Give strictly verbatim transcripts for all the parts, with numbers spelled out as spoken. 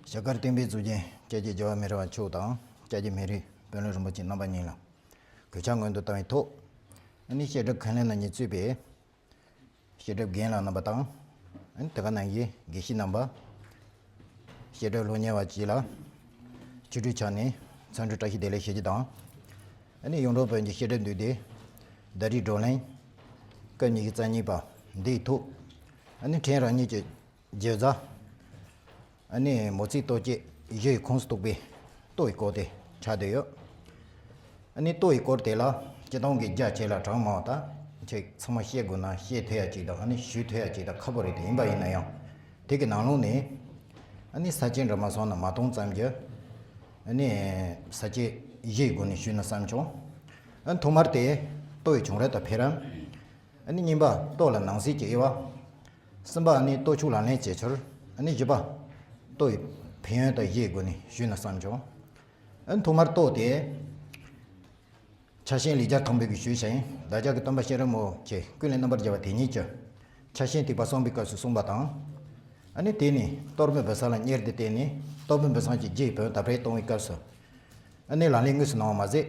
ཞྭ་དཀར་བསྟན་པའི་གཙུག་རྒྱན་སྐྱབས་རྗེ་རྒྱལ་བ་མི་དྲན་པ་མཆོག་དང་སྐྱབས་རྗེ་སྨན་རིའི་དཔོན་སློབ་རིན་པོ་ཆེ་རྣམ་པ་གཉིས་ལ་གུས་ཕྱག་སྔོན་དུ་བཏང་བའི་ཐོག་ཨ་ནི་བཤད་སྒྲུབ་ཁས་ལེན་ལ་ཉེར་གཅིག་པའི་བཤད་སྒྲུབ་རྒན་ལགས་རྣམ་པ་དང་། ཨ་ནི་དེ་ག་ནང་བཞིན་དགེ་བཤེས་རྣམ་པ། བཤད་སྒྲུབ་སློབ་གཉེར་བ་བཅས་ལ་ཆོས་ཁྲིད་ཕྱག་ནས་འཚམས་འདྲི་བཀྲ་ཤིས་བདེ་ལེགས་ཞུ་རྒྱུ་དང་། ཨ་ནི་གཡུང་དྲུང་བོན་གྱི་བཤད་སྒྲུབ་འདུས་སྡེ་ཟླ་སྒྲིལ་བགྲོ་གླེང་སྐབས་ཉི་ཤུ་རྩ་གཉིས་པ་འདིའི་ཐོག་ཨ་ནི་ཕྲན་རང་ཉིད་ཀྱི་བརྗོད་བྱ། ཨ་ནི་མོ་རྩིས་ལྟོ་ཆས་བཞི་ཡི་ཁོངས་སུ་གཏོགས་པའི་ལྟོ་ཡི་སྐོར་དེ་ཆགས་བསྡད་ཡོད། ཨ་ནི་ལྟོ་ཡི་སྐོར་དེ་ལ་སྤྱིར་བཏང་གི་རྒྱ་ཆེ་ལ་གྲངས་མང་བ་དང་ཁྱེད་ཚང་མ་ཤེས་དགོས་ན་ཤེས་ཐུབ་ཡ་ཅིག་དང་ཨ་ནི་ཞུ་ཐུབ་ཡ་ཅིག་དང་ཁག་པོ་རེད་དེ། ཡིན་པ་ཡིན་ན་ཡང་དེ་གི་ནང་ལོགས་ནས་ཨ་ནི་ས་བཅད་འདྲ་མ་སོང་ན་མ་གཏོང་ཙམ་གྱི་ཨ་ནི་ས་བཅད་བཞི་ཡི་སྒོ་ནས་ཞུས་ན་བསམ་བྱུང་། ཨ་ནི་ཐོག་མར་དེ་ལྟོ་ཡི་བྱུང་རབས་དང་འཕེལ་རིམ། ཨ་ནི་གཉིས་པ་ལྟོ་ལ་ནང་གསེས་ཀྱི་དབྱེ་བ། གསུམ་པ་ནི་ལྟོ་ཆོས་ལག་ལེན་བྱེད་ཚུལ། ཨ་ནི་བཞི་པ་ལྟོ་ཡི་ཕན་ཡོན་དང་བཞིའི་སྒོ་ནས་ཞུས་ན་བསམ་བྱུང་། ཨ་ནི་ཐོག་མར་ལྟོ་དེ་ཕྱག་ཆེན་ལེགས་སྦྱར་ཐང་པའི་གི་ཞུས་ཤིང་བདག་ཅག་གི་སྟོན་པ་གཤེན་རབ་མོ་ཆེ་ཀུན་ལེགས་རྣམ་པར་རྒྱལ་བ་དེ་ཉིད་ཀྱིས་ཕྱག་ཆེན་ཐེག་པ་གསུམ་པའི་སྐབས་སུ་གསུངས་པ་དང་། ཨ་ནི་དེ་ནི་གཏོར་མའི་བུ་ཚ་ལ་གཉེར་ཏེ་བརྟེན་ནས་གཏོར་མའི་བུ་ཚ་གི་རྗེས་བོན་དར་སྤེལ་གཏོང་བའི་སྐབས་སུ། ཨ་ནི་ལག་ལེན་དངོས་སུ་གནང་བ་མ་ཟད།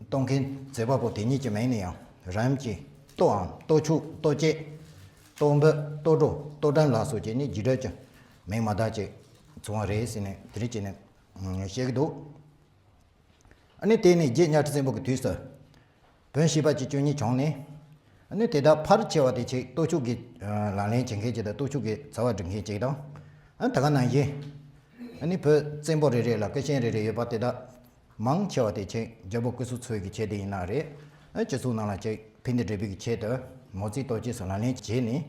གཏོང་མཁན་མཛད་པ་པོ་དེ་ཉིད་ཀྱི་མིང་ནས་ཡང་རིམ་གྱིས་ལྟོའམ་ལྟོ་ཆོས་ལྟོ་བཅས། ལྟོ་འབུལ་ལྟོ་འགྲོ་ལྟོ་འགྲན་ལ་སོགས་བྱས་ནས་རྗེས་འབྲེལ་གྱི་མིང་མ་དག་ཅིག་བྱུང་བ་རེད་ཟེར་ནས་དེ་རིགས་བྱས་ནས་བཤད་ཀྱི་འདུག་ཨ་ནི་དེ་ནས་རྗེ་གཉའ་ཁྲི་བཙན་པོ་གི་དུས་སུ། བོན་བྱེད་པ་བཅུ་གཉིས་བྱུང་ནས། ཨ་ནི་དེ་དག་ཕལ་ཆེ་བ་དེ་ཆེ་ལྟོ་ཆོས་ཀྱི་ལག་ལེན་བྱེད་མཁན་ཅིག་དང་ལྟོ་ཆོས་ཀྱི་བྱ་བ་སྒྲུབ་མཁན་ཅིག་དང་། ཨ་ནི་ད་ག་ནང་བཞིན། ཨ་ནི་བོད་བཙན་པོ་རེ་རེ་ལ་སྐུ་ཆེན་རེ་རེ་ཡོད་པ་དེ་དག་མང་ཆེ་བ་དེ་ཆེ་རྒྱལ་པོ་སྐུ་སྲོག་འཚོ་བའི་གི་ཆེད་དུ་ཡིན་ན་རེད། ཨ་ནི་སྤྱི་ཚོགས་ནང་ལ་ཆེ་ཕན་བདེ་སྒྲུབ་པའི་གི་ཆེད་དུ་མོ་རྩིས་ལྟོ་ཆས་སུ་ལག་ལེན་བྱས་ནས།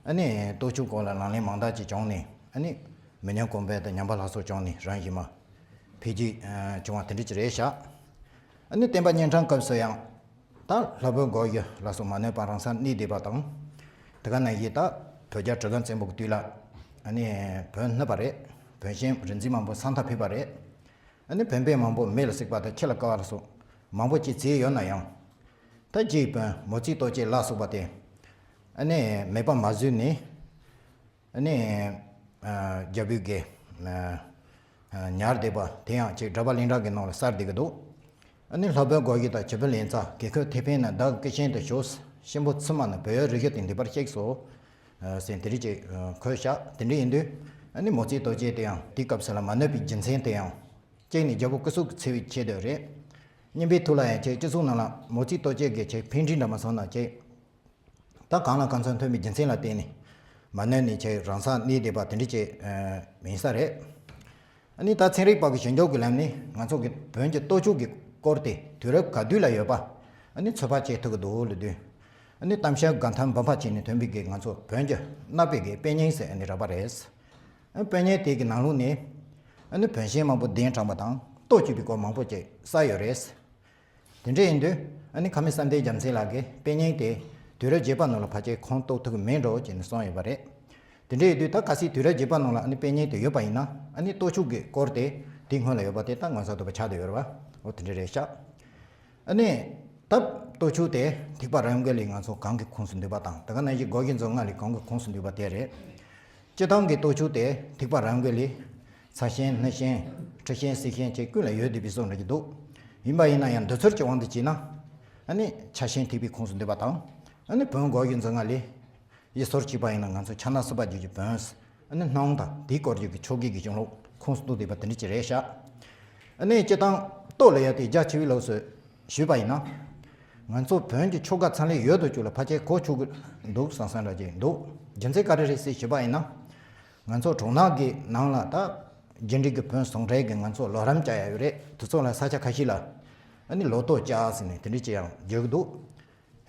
ཨ་ནི་ལྟོ་ཆོས་སྐོར་ལ་ལག་ལེན་མང་དག་ཅིག་བྱུང་ནས་ཨ་ནི་མི་ཉམས་གོང་འཕེལ་དང་ཉམས་པ་སླར་གསོ་བྱུང་ནས་རང་བཞིན་མ་འཕེལ་རྒྱས་བྱུང་བ་དེ་འདྲ་ཅིག་རེད་ཤག་ཨ་ནི་བསྟན་པ་གཉན་འཕྲང་སྐབས་སུ་ཡང་ད་ལྷ་བོན་སྒོར་གཞས་ལ་སོགས་མ་ནོར་བར་རང་སར་གནས་བསྡད་པ་དང་། དེ་ག་ནང་བཞིན་ད་བོད་རྒྱལ་གྲི་གུམ་བཙན་པོ་གི་དུས་ལ་ཨ་ནི་བོན་བསྣུབས་པ་རེད། བོན་གཤེན་རིག་འཛིན་མང་པོ་ས་མཐར་ཕེབས་པ་རེད། ཨ་ནི་བོན་དཔོན་མང་པོ་མེ་ལ་བསྲེགས་པ་དང་ཁྱི་ལ་བཀའ་བ་ལ་སོགས་མང་པོ་ཅིག་བྱས་ཡོད་ན་ཡང་། ད་རྗེ་ཡི་བོན་མོ་རྩིས་ལྟོ་ཆས་ལ་སོགས་པ་དེ་ཨ་ནི་མེད་པ་མ་བཟོས་ནས། ཨ་ནི་རྒྱལ་པོའི་གི་ཉར་བསྡད་པ་དེ་ཡང་ཅིག་འདྲ་པར་ལིང་ཏྲ་གི་ནང་ལ་གསལ་བསྡད་ཀྱི་འདུག་ཨ་ནི་ལྷ་བོན་སྒོར་གཞས་དང་བྱིས་པའི་ལན་ཚ་གེ་ཁོད་ཐེ་འཕེན་ནི་བདག་གི་སྐུ་ཆེན་དུ་ཞུགས། གཤིན་པོ་ཚུལ་མ་ནི་བོད་ཡུལ་རི་རྒྱུད་དུ་འདུས་པར་གཤེགས་སོ། ཟེར་དེ་རིགས་ཅིག་འཁོད་བཞག་དེ་འདྲ་ཡིན་དུས་ཨ་ནི་མོ་རྩིས་ལྟོ་ཆས་དེ་ཡང་དེའི་སྐབས་སུ་ལ་མ་ནོར་བའི་རྒྱུ་མཚན་དེ་ཡང་གཅིག་ནི་རྒྱལ་པོ་སྐུ་སྲོག་གི་འཚོ་བའི་ཆེད་དུ་རེད། གཉིས་པའི་ཐོག་ལ་ཡང་ཆེ་སྤྱི་ཚོགས་ནང་ལ་མོ་རྩིས་ལྟོ་ཆས་ཀྱི་ཆེ་ཕན་འབྲས་འདྲ་མ་སོང་ན་ཆེ། ད་གང་ལ་གང་འཚམ་ཐོན་པའི་རྒྱུ་མཚན་ལ་བརྟེན་ནས་མ་ནོར་ནས་ཆེ་རང་སར་གནས་བསྡད་པ་དེ་འདྲ་ཅིག་ཡིན་ས་རེད། ཨ་ནི་ད་ཚན་རིག་པ་གི་ཞིབ་འཇུག་གི་ལམ་ནས་ང་ཚོ་གི་བོན་གྱི་ལྟོ་ཆོས་ཀྱི་སྐོར་དེ་དུས་རབས་ག་དུས་ལ་ཡོད་པ་ཨ་ནི་ཚོད་དཔག་བྱེད་ཐུབ་ཀྱི་འདུག་ལབ་དུས། ཨ་ནི་གཏམ་ཤར་དགའ་ཐང་འབུམ་པ་བྱས་ནས་ཐོན་པའི་གི་ང་ཚོ་བོན་གྱི་སྣ་དཔེ་གི་དཔེ་རྙིང་ཟེར་ཨ་ནི་རག་པ་རེད། ཨ་དཔེ་རྙིང་དེ་གི་ནང་ལོགས་ནས་ཨ་ནི་བོན་གཤེན་མང་པོ་གདན་དྲངས་པ་དང་ལྟོ་བཅུག་པའི་སྐོར་མང་པོ་ཅིག་གསལ་ཡོད་རེད། དེ་འདྲ་ཡིན་དུས་ཨ་ནི་ཁ་མི་བསམ་གཏན་རྒྱལ་མཚན་ལགས་ཀྱིས་དཔེ་རྙིང་དེ་དུས་རབས་བརྒྱད་པ་ནང་ལ་ཕལ་ཆེར་ཁུངས་གཏུགས་ཐུབ་ཀྱི་མེད་འགྲོ་ཅེས་ནས་གསུངས་ཡོད་པ་རེད། དེ་འདྲ་ཡིན་དུས་ད་གལ་སྲིད་དུས་རབས་བརྒྱད་པ་ནང་ལ་ཨ་ནི་དཔེ་རྙིང་དེ་ཡོད་པ་ཡིན་ན་ཨ་ནི་ལྟོ་ཆོས་ཀྱི་སྐོར་དེ་དེའི་སྔོན་ལ་ཡོད་པ་དེ་ད་ངོ་མཚར་དུ་ཆགས་བསྡད་ཡོད་རེད་བ། འོ་དེ་འདྲ་རེད་ཤག་ཨ་ནི་ད་ལྟོ་ཆོས་དེ་ཐེག་པ་རིམ་བརྒྱད་ལས་ང་ཚོ་གང་གི་ཁོངས་སུ་འདུས་པ་དང་དེ་ག་ནང་བཞིན་སྒོར་གཞས་མཛོད་ལྔ་ལས་གང་གི་ཁོངས་སུ་འདུས་པ་དེ་རེད། སྤྱིར་བཏང་གི་ལྟོ་ཆོས་དེ་ཐེག་པ་རིམ་བརྒྱད་ལས། ཚ་ཞན་སྣུ་ཞན་ཁྲི་ཞན་སྲིད་ཞན་བཅས་ཀུན་ལ་ཡོད་བསྡད་པའི་བཟོ་འདྲ་ཅིག་འདུག་ཡིན་པ་ཡིན་ན་ཡང་འདི་ཚོར་གྱི་དབང་དུ་བྱས་ན། ཨ་ནི་ཆ་ཞན་ཐེག་པའི་ཁོངས་སུ་འདུས་པ་དང་། ཨ་ནི་བོན་སྒོར་གཞས་མཛོད་ལྔ་ལས། ཡི་སོར་གཅིག་པ་ཡིན་ན་ང་ཚོ་ཕྱག་ན་བསིལ་བ་རྒྱུད་ཀྱི་བོན། ཨ་ནི་སྣང་བ་དང་དེའི་སྐོར་རྒྱུད་ཀྱི་ཆོ་གའི་གི་གཞུང་ལུགས་ཁོངས་སུ་གཏོགས་བསྡད་པ་དེ་འདྲ་ཅིག་རེད་ཤག་ཨ་ནི་སྤྱིར་བཏང་ལྟོ་ལ་ཡ་དེ་རྒྱ་ཆེ་བའི་ལོགས་སུ། ཞུས་པ་ཡིན་ན། ང་ཚོ་བོན་གྱི་ཆོ་ག་ཚང་ལས་ཡོད་དོ་ཅོག་ལ་ཕལ་ཆེར་གོ་ཆོད་ཀྱི་འདུག་བསམ་བསམ་འདྲ་ཅིག་འདུག་རྒྱུ་མཚན་ག་རེ་རེད་ཟེར་ཞུས་པ་ཡིན་ན། ང་ཚོ་གྲོང་ནག་གི་ནང་ལ་ད་རྒྱུན་འགྲིག་གི་བོན་ཟུང་འབྲེལ་གྱི་ང་ཚོ་ལོ་རིམ་བཅའ་ཡ་ཡོད་རེད། དེ་ཚོ་ལ་ས་ཆ་ཁ་ཤས་ལ་ཨ་ནི་ལོ་ལྟོ་བཅའ་ཟེར་ནས་དེ་འདྲ་ཅིག་ཡང་བརྗོད་ཀྱི་འདུག་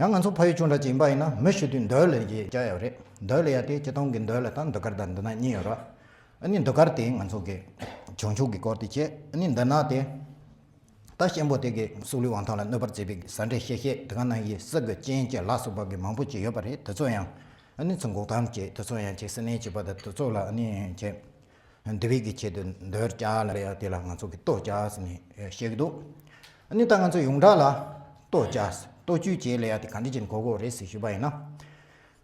ཡང་ང་ཚོ་ཕ་ཡུལ་ཆུང་འདྲ་ཅིག་ཡིན་པ་ཡིན་ན་མི་ཞུ་དུས་འདོད་ལ་ཡི་བཅའ་ཡོད་རེད། འདོད་ལ་ཡ་དེ་སྤྱིར་བཏང་གི་འདོད་ལ་དང་འདོད་སྐར་དང་འདི་ན་གཉིས་ཡོད་ར། ཨ་ནི་འདོད་སྐར་དེ་ང་ཚོ་གི་བྱང་ཆུབ་ཀྱི་སྐོར་དེ་བྱས། ཨ་ནི་འདི་ན་དེ། ད་གཤིན་པོ་དེ་གི་སྲོག་ལུས་དབང་ཐང་ལ་གནོད་པར་བྱེད་པའི་ཟ་འདྲེ་གཤེད་བྱེད་དེ་ག་ནང་བཞིན་སྲི་གི་རྐྱེན་བྱེད་ལ་སོགས་པ་གི་མང་པོ་ཅིག་ཡོད་པ་རེད། དེ་ཚོ་ཡང་ཨ་ནི་ཚུར་འགོག་སྡོམ་བྱེད། དེ་ཚོ་ཡང་ཅིག་སྲི་ནད་བྱེད་པ་དང་དེ་ཚོ་ལ་ཨ་ནི་ཅིག་འདུལ་བའི་གི་ཆེད་དུ་འདོད་བཅའ་ལ་ཡ་དེ་ལ་ང་ཚོ་གི་ལྟོ་བཅའ་ཟེར་ནས་བཤད་ཀྱི་འདུག་ཨ་ནི་ད་ང་ཚོ་ཡོངས་གྲགས་ལ་ལྟོ་བཅའ་ལྟོ་བཅུད་བཅས་ལ་ཡ་དེ་ག་འདྲ་ཅིག་གོ་དགོས་རེད་ཟེར་ཞུས་པ་ཡིན་ན།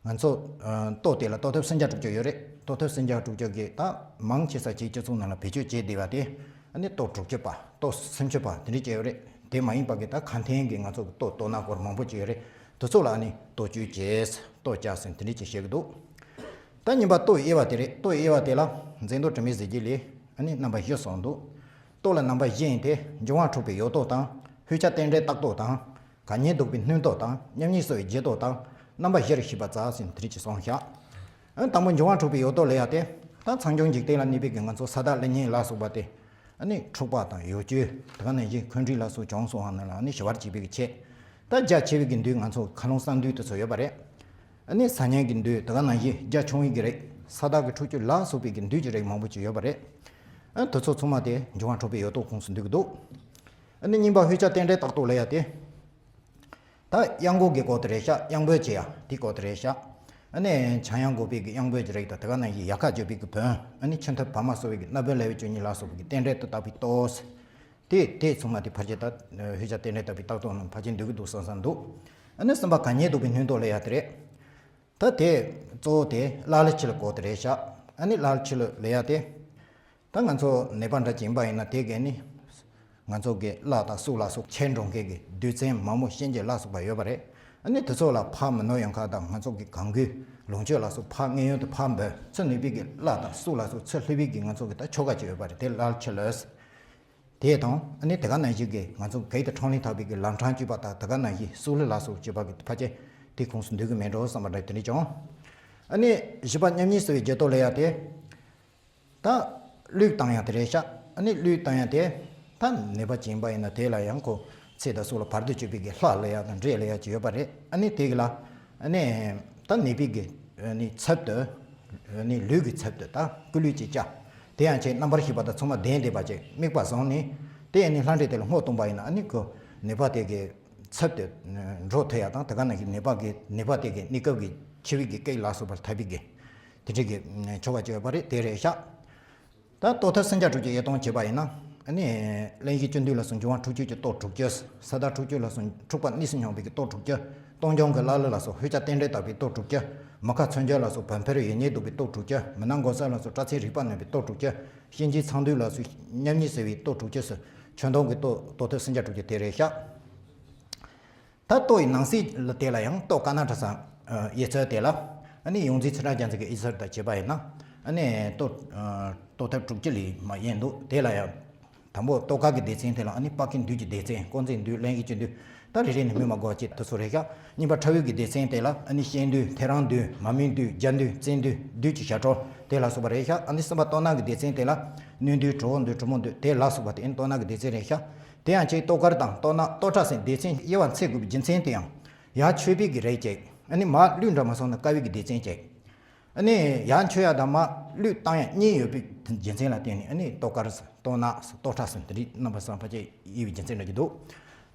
ང་ཚོ་ལྟོ་དེ་ལ་ལྟོ་ཐབས་སུམ་བརྒྱ་དྲུག་ཅུ་ཡོད་རེད། ལྟོ་ཐབས་སུམ་བརྒྱ་དྲུག་ཅུ་གི་ད་མང་ཆེ་ས་ཆའི་སྤྱི་ཚོགས་ནང་ལ་བེད་སྤྱོད་བྱས་བསྡད་པ་དེ་ཨ་ནི་ལྟོ་དྲུག་ཅུ་པ་ལྟོ་སུམ་ཅུ་པ་དེ་འདྲ་བྱས་ཡོད་རེད། དེ་མ་ཡིན་པ་གི་ད་ཁ་འཐེན་གི་ང་ཚོ་གི་ལྟོ་ལྟོ་སྣ་སྐོར་མང་པོ་ཅིག་ཡོད་རེད། དེ་ཚོ་ལ་ཨ་ནི་ལྟོ་བཅུད་བྱས་ལྟོ་བཅའ་ཟིན་དེ་འདྲ་ཅིག་བཤད་གི་འདུག་ད་གཉིས་པ་ལྟོ་ཡི་དབྱེ་བ་དེ་རེད། ལྟོ་ཡི་དབྱེ་བ་དེ་ལ་མཛེས་མདོག་དྲི་མེད་ཟེར་གྱི་ལས་ཨ་ནི་རྣམ་པ་བཞི་གསུངས་འདུག་ལྟོ་ལ་རྣམ་པ་བཞི་ཡིན་ཏེ། འབྱུང་བ་འཁྲུགས་པའི་ཡོད་ལྟོ་དང་། ཕོ་རྒྱས་རྟེན་འབྲེལ་རྟག་ལྟོ་དང་། གད་སྙིགས་ལྡོག་པའི་སྣོད་ལྟོ་དང་། མཉམ་ཉིད་གསོ་བའི་བརྗེ་ལྟོ་དང་། རྣམ་པ་བཞིར་ཤེས་པ་རྩ་ཟིན་དེ་རིགས་ཀྱི་སོང་བཞག་ཨ་དང་པོ་འབྱུང་བ་འཁྲུགས་པའི་ཡོད་ལྟོ་ལ་ཡ་སྟེ། ད་ཚངས་ཆུ་འཇིག་རྟེན་ལ་གནས་པའི་གི་ང་ཚོ་ས་དང་ཀླད་སྙིང་ལ་སོགས་པ་སྟེ། ཨ་ནི་འཁྲུགས་པ་དང་ཡོ་བཅོས་དེ་ག་ནང་བཞིན་འཁོན་འགྲས་ལ་སོགས་བྱུང་སོང་བ་ནི་ལ་ཨ་ནི་ཞི་བར་བྱེད་པའི་གི་ཆེད། ད་རྒྱ་ཆེ་བའི་གི་འདུས་ང་ཚོ་མཁའ་རླུང་གསང་འདུས་དེ་ཚོ་ཡོད་པ་རེད། ཨ་ནི་ཟ་སྙིང་གི་འདུས་དེ་ག་ནང་བཞིན་རྒྱ་ཆུང་བའི་གི་རིགས་ས་དག་གི་འཁྲུག་རྩོད་ལ་སོགས་པའི་གི་འདུས་ཀྱི་རིགས་མང་པོ་ཅིག་ཡོད་པ་རེད། ཨ་དེ་ཚོ་ཚང་མ་དེ་འབྱུང་བ་འཁྲུགས་པའི་ཡོད་ལྟོ་ཁོངས་སུ་འདུས་ཀྱི་འདུག་ཨ་ནི་གཉིས་པ་ཕོ་རྒྱས་རྟེན་འབྲེལ་རྟག་ལྟོ་ལ་ཡ་སྟེ། ད་གཡང་འགུགས་ཀྱི་སྐོར་དེ་རེད་ཤག་གཡང་འབོད་བྱེད་ཡ་དེའི་སྐོར་དེ་རེད་ཤག་ཨ་ནི་ཆ་གཡང་འགུགས་པའི་གི་གཡང་འབོད་ཀྱི་རིགས་དང་དེ་ག་ནང་བཞིན་ཡལ་ག་གཅོད་པའི་གི་བོན། ཨ་ནི་ཁྱིམ་ཐབ་བག་མ་གསོ་བའི་གི་སྣ་བོན་ལ་བའི་བཅུ་གཉིས་ལ་སོགས་པའི་གི་རྟེན་འབྲེལ་དུ་བཏགས་པའི་ལྟོ། དེ་དེ་ཚང་མ་དེ་ཕལ་ཆེར་ད་ཕོ་རྒྱས་རྟེན་འབྲེལ་བཏགས་པའི་རྟག་ལྟོ་རྣམས་ཕལ་ཆེར་འདུས་ཀྱི་འདུག་བསམ་བསམ་འདུག་ཨ་ནི་གསུམ་པ་གད་སྙིགས་ལྡོག་པའི་སྣོད་ལྟོ་ལ་ཡ་དེ་རེད། ད་དེ་གཙོ་བོ་དེ་ཀླ་ཀློ་ཕྱི་ལ་སྐོར་དེ་རེད་ཤག་ཨ་ནི་ཀླ་ཀློ་ཕྱི་ལ་ལ་ཡ་དེ། ད་ང་ཚོ་ནད་པ་འདྲ་ཅིག་ཡིན་པ་ཡིན་ན་དེ་གས་ནི་ང་ཚོ་གི་བླ་དང་སྲོག་ལ་སོགས་ཁྱེར་འགྲོ་མཁན་གྱི་བདུད་བཙན་མ་མོ་གཤིན་རྗེ་ལ་སོགས་པ་ཡོད་པ་རེད། ཨ་ནི་དེ་ཚོ་ལ་ཕར་མི་ནོར་ཡོང་ཁ་དང་ང་ཚོ་གི་གང་དགོས་ལོངས་སྤྱོད་ལ་སོགས་ཕར་མངོན་ཡོང་དུ་ཕར་འབོད་ཚུར་ནུས་པའི་གི་བླ་དང་སྲོག་ལ་སོགས་ཚུར་སླེབས་པའི་གི་ང་ཚོ་གི་ད་ཆོ་ག་ཅིག་ཡོད་པ་རེད། དེ་ཀླ་ཀློ་ཕྱི་ལ། དེ་དང་ཨ་ནི་དེ་ག་ནང་བཞིན་གྱི་ང་ཚོ་གེགས་དང་འཕྲང་ལས་ཐར་པའི་གི་ལམ་འཕྲང་གཅོད་པ་དང་དེ་ག་ནང་བཞིན་སྲོག་བླུ་ལ་སོགས་བྱེད་པ་གི་ཕལ་ཆེར་དེ་ཁོངས་སུ་འདུས་གི་མེད་འགྲོ་བསམ་པ་འདྲ་དེ་འདྲ་བྱུང་། ཨ་ནི་བཞི་པ་མཉམ་ཉིད་གསོ་བའི་བརྗེ་ལྟོ་ལ་ཡ་དེ། ད་གླུད་བཏང་ཡ་དེ་རེད་ཤག་ཨ་ནི་གླུད་བཏང་ཡ་དེ། ད་ནད་པ་ཅིག་ཡིན་པ་ཡིན་ན་དེ་ལ་ཡང་ཁོ་ཚེ་དང་སྲོག་ལ་བར་དུ་གཅོད་པའི་གི་ལྷ་ལ་ཡ་དང་འདྲེ་ལ་ཡ་ཅིག་ཡོད་པ་རེད། ཨ་ནི་དེ་གི་ལ་ཨ་ནི་ད་ནད་པའི་གི་ཨ་ནི་ཚབ་ཏུ་ཨ་ནི་ལུས་ཀྱི་ཚབ་ཏུ་ད་སྐུ་གླུད་ཅིག་བཅའ། དེ་ཡང་ཆེས་རྣམ་པར་ཤེས་པ་དང་ཚང་མ་ལྡན་བསྡད་པ་ཅིག་དམིགས་པ་བཟུང་ནས་དེ་ཨ་ནི་ལྷ་འདྲེ་དེ་ལ་བསྔོ་བཏང་པ་ཡིན་ན་ཨ་ནི་ཁོ་ནད་པ་དེ་གི་ཚབ་ཏུ་འགྲོ་ཐུབ་ཡ་དང་དེ་ག་ནང་བཞིན་ནད་པ་གི་ནད་པ་དེ་གི་གནས་སྐབས་ཀྱི་འཆི་བའི་གི་སྐད་ལ་སོགས་པར་ཐར་པའི་གི་དེ་འདྲའི་གི་ཆོ་ག་ཅིག་ཡོད་པ་རེད། དེ་རེད་ཤག་ད་ལྟོ་ཐབས་སུམ་བརྒྱ་དྲུག་ཅུ་ཡི་དབྱེ་སྟངས་བྱས་པ་ཡིན་ན། ཨ་ནི་གླེན་གཤེར་བཅུ་བདུན་ལ་སོགས་འབྱུང་བ་འཁྲུགས་བཅོས་ཀྱི་ལྟོ་དྲུག་ཅུ། ས་དག་འཁྲུག་རྩོད་ལ་སོགས་འཁྲུགས་པ་གནས་སུ་སྙོམས་པའི་གི་ལྟོ་དྲུག་ཅུ། སྟོང་རྐྱང་གི་ཀླ་ཀློ་ལ་སོགས་ཕོ་རྒྱས་རྟེན་འབྲེལ་བཏགས་པའི་ལྟོ་དྲུག་ཅུ། མུ་ཁ་མཚོན་ཆ་ལ་སོགས་བོན་འཕེལ་ཡིད་གཉིས་ལྡོག་པའི་ལྟོ་དྲུག་ཅུ། མུན་ནག་མགོ་སེར་ལ་སོགས་སྐྲག་ཚད་རིག་པ་གནོན་པའི་ལྟོ་དྲུག་ཅུ། གཤིན་རྗེའི་ཚངས་འདུས་ལ་སོགས་མཉམ་ཉིད་གསོ་བའི་ལྟོ་དྲུག་ཅུ་སོགས་ཁྱོན་བསྡོམས་ཀྱི་ལྟོ་ལྟོ་ཐབས་སུམ་བརྒྱ་དྲུག་ཅུ་དེ་རེད་ཤག་ད་ལྟོ་ཡི་ནང་གསེས་ལ་དེ་ལ་ཡང་ལྟོ་དཀར་ནག་ཁྲ་སྲང་དབྱེ་ཚུལ་དེ་ལ། ཨ་ནི་ཡོངས་འཛིན་ཚེ་རིང་རྒྱལ་མཚན་གྱི་དབྱེ་ཚུལ་དང་བྱས་པ་ཡིན་ན། ཨ་ནི་ལྟོ་ལྟོ་ཐབས་དྲུག་ཅུ་ལས་མར་དབྱེ་འདུག་དེ་ལ་ཡང་། དང་པོ་ལྟོ་དཀར་གྱི་སྡེ་ཚན་དེ་ལ་ཨ་ནི་དཔལ་ཁེ་འདུས་ཀྱི་སྡེ་ཚན། དཀོན་བརྩེགས་འདུས། གླེན་གཤེར་བཅུ་བདུན། ད་རེ་རེ་ནས་སྨོས་མ་དགོས་པ་བྱས་དེ་ཚོ་རེད་ཤག་གཉིས་པ་ཁྲ་བོའི་གི་སྡེ་ཚན་དེ་ལ་ཨ་ནི་གཤེན་འདུས། ཐེའུ་རང་འདུས། མ་སྨད་འདུས། རྒྱ་འདུས། བཙན་འདུས། བདུད་ཀྱི་ཞབས་བྲོ་དེ་ལ་སོགས་པ་རེད་ཤག་ཨ་ནི་གསུམ་པ་ལྟོ་ནག་གི་སྡེ་ཚན་དེ་ལ་སྣོད་འདུས། གྲུ་བོ་འདུས། གྲུ་མོ་འདུས་དེ་ལ་སོགས་པ་དེ་ཨ་ནི་ལྟོ་ནག་གི་སྡེ་ཚན་རེད་ཤག་དེ་ཡང་ཆེས་ལྟོ་དཀར་དང་ལྟོ་ནག་ལྟོ་ཁྲ་ཟེར་སྡེ་ཚན་དབྱེ་བ་ཕྱེ་དགོས་པའི་རྒྱུ་མཚན་དེ་ཡང་། ཡར་མཆོད་པའི་གི་རིགས་གཅིག་ཨ་ནི་མར་གླུད་འདྲ་མ་སོང་ན་དཀར་བའི་གི་སྡེ་ཚན་གཅིག་ཨ་ནི་ཡར་མཆོད་ཡ་དང་མར་གླུད་བཏང་ཡ་གཉིས་ཡོད་པའི་རྒྱུ་མཚན་ལ་བརྟེན་ནས་ཨ་ནི་ལྟོ་དཀར་ཟེར་ལྟོ་ནག་ཟེར་ལྟོ་ཁྲ་ཟེར་དེ་རིགས་རྣམ་པ་གསུམ་ཕལ་ཆེར་དབྱེ་བའི་རྒྱུ་མཚན་འདྲ་གི་འདུག་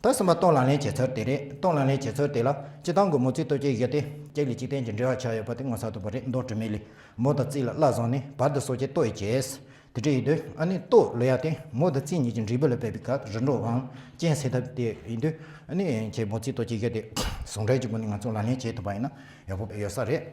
ད་གསུམ་པ་ལྟོ་ལག་ལེན་བྱེད་ཚུལ་དེ་རེད། ལྟོ་ལག་ལེན་བྱེད་ཚུལ་དེ་ལ་སྤྱིར་བཏང་གི་མོ་རྩིས་ལྟོ་ཆས་བཞི་སྟེ། གཅིག་ལས་གཅིག་བརྟེན་གྱི་འབྲེལ་བ་ཆགས་ཡོད་པ་དེ་ངོ་མཚར་དུ་བ་རེད། མདོ་དྲི་མེད་ལས། མོ་དང་རྩིས་ལ་བླ་བཟང་ནས། བར་དུ་སྲོག་གཅོད་ལྟོ་ཡིས་བྱེད། དེ་འདྲ་ཡིན་དུས་ཨ་ནི་ལྟོ་ལ་ཡ་དེ་མོ་དང་རྩིས་གཉིས་ཀྱི་འབྲས་བུ་ལ་ཕན་པའི་ཁར་རིམ་གྲོ་བའམ་རྐྱེན་སེལ་ཐབས་དེ་ཡིན་དུས་ཨ་ནི་ཁྱེད་མོ་རྩིས་ལྟོ་ཆས་བཞི་དེ་ཟུང་འབྲེལ་གྱི་སྒོ་ནས་ང་ཚོ་ལག་ལེན་བྱེད་ཐུབ་པ་ཡིན་ན་ཡག་པོ་ཡོད་ས་རེད།